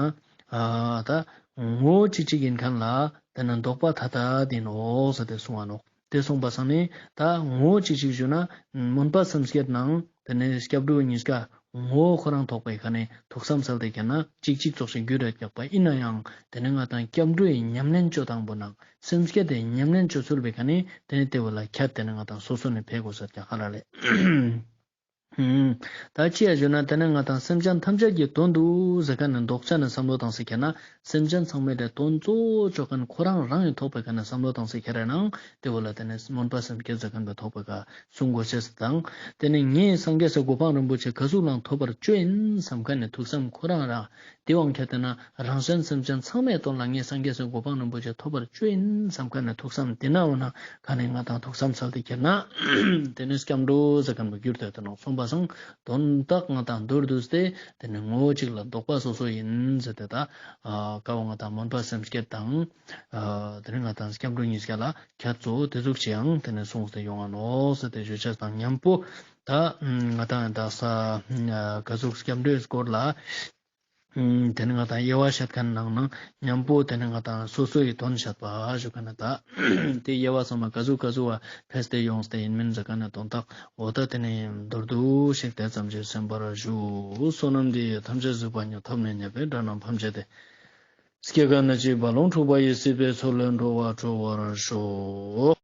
ཨ་ད་ངོ་བོ་གཅིག་གཅིག་ཡིན་མཁན་ལ་དེ་ནི་ལྡོག་པ་ཐ་དད་ཡིན་ནོག་ཟེར་ཏེ་གསུང་བ་ནོག། དེ་གསུངས་པ་སང་ནི་ད་ངོ་བོ་གཅིག་གཅིག་ཞུ་ན་སྨོན་པ་སེམས་བསྐྱེད་ནང་དེ་ནི་སྐྱབས་འགྲོ་གཉིས་ཀ་ངོ་བོ་ཁོ་རང་ཐོགས་པའི་ཁ་ནས་ཐུགས་བསམ་གསལ་ཏེ་ཁྱེར་ན་གཅིག་གཅིག་ཙོགས་ཤིག་འགྱུར་རེད་ཀྱག་པ། ཡིན་ན་ཡང་དེ་ནི་ང་དང་སྐྱབས་འགྲོའི་ཉམས་ལེན་བཅོ་སྟངས་པོ་ནང་སེམས་བསྐྱེད་དེ་ཉམས་ལེན་བཅོ་ཚུལ་བའི་ཁ་ནས་དེ་ནི་དེ་བོ་ལ་ཁྱད་དེ་ནི་ང་དང་སོ་སོ་ནས་འཕེལ་དགོས་ས་ཀྱག་ཧ་ལ་ལས། ད་ཅི་ཡ་ཞུ་ན་དེ་ནི་ང་དང་སེམས་ཅན་ཐམས་ཅད་ཀྱི་དོན་དུ་ཟེར་མཁན་ནི་ལྡོག་ཆ་ནས་བསམ་བློ་བཏང་སྟེ་ཁྱེར་ན་སེམས་ཅན་ཚང་མའི་དོན་གཙོ་བོ་ཅོ་མཁན་ཁོ་རང་རང་ཡིན་ཐོགས་པའི་ཁ་ནས་བསམ་བློ་བཏང་སྟེ་ཁྱེར་ན་དེ་བོ་ལ་དེ་ནི་སྨོན་པ་སེམས་བསྐྱེད་ཟེར་མཁན་པོ་ཐོགས་པའི་ཁ་གསུང་དགོས་ཤེས་དང་། དེ་ནི་ངས་སངས་རྒྱས་སི་གོ་འཕང་རིན་པོ་ཆེ་ག་ཟུག་ལའང་ཐོབ་པར་བཅོལ་ཡིན་བསམ་མཁན་ནི་ཐུགས་བསམ་ཁོ་རང་རང་དེ་དབང་ཁྱེར་ཏེ་ན་རང་གཞན་སེམས་ཅན་ཚང་མའི་དོན་ལ་ངས་སངས་རྒྱས་སི་གོ་འཕང་རིན་པོ་ཆེ་ཐོབ་པར་བཅོལ་ཡིན་བསམ་མཁན་ནི་ཐུགས་བསམ་དེ་ན་འོ་ན་ཁ་ནས་ང་དང་ཐུགས་བསམ་གསལ་ཏེ་ཁྱེར་ན་དེ་ནི་སྐྱབས་འགྲོ་ཟེར་མཁན་པོ་གྱུར་ཏེ་ཡོད་དེ་ནོག། གསུངས་པ་སང་དོན་དག་ང་དང་མདོར་བསྡུས་ཏེ་དེ་ནི་ངོ་བོ་གཅིག་ལ་ལྡོག་པ་སོ་སོ་ཡིན་ཟེར་ཏེ་ད་ཀ་བོ་ང་དང་སྨོན་པ་སེམས་བསྐྱེད་དང་དེ་ནི་ང་དང་སྐྱབས་འགྲོ་གཉིས་ཀ་ལ་ཁྱད་གཙོ་བོ་དེ་ཟུག་ཅིག་ཡང་དེ་ནི་གསུངས་ཏེ་ཡོང་ང་ནོག་ཟེར་ཏེ་ཞུ་ཅེས་དང་མཉམ་པོ་ད་ང་དང་ད་ས་ག་ཟུག་སྐྱབས་འགྲོའི་སྐོར་ལ། ཨུམ། དེ་ནི་ང་དང་དབྱེ་བ་བཤད་མཁན་ནང་ན་མཉམ་པོ་དེ་ནི་ང་དང་སོ་སོའི་དོན་བཤད་པ་ཞུ་མཁན་ནི་ད། དེ་དབྱེ་བ་ཚང་མ་ག་ཟུག་ག་ཟུག་བ་ཕེས་ཏེ་ཡོངས་ཏེ་ཡིན་མིན་ཟེར་མཁན་ནི་དོན་དག་འོ་ད་དེ་ནི་མདོར་བསྡུས་ཤིག་དེ་ཙམ་ཞིག་གསན་པར་ཞུ། བསོད་ནམས་འདི་ཡིས་ཐམས་ཅད་གཟིགས་པ་ཉིད། ཐོབ་ནས་ཉེས་པའི་དགྲ་རྣམས་ཕམ་བྱས་ཏེ། སྐྱེ་རྒ་ན་འཆིའི་རྦ་ཀློང་འཁྲུགས་པ་ཡི། སྲིད་པའི་མཚོ་ལས་འགྲོ་བ་སྒྲོལ་བར་ཤོག།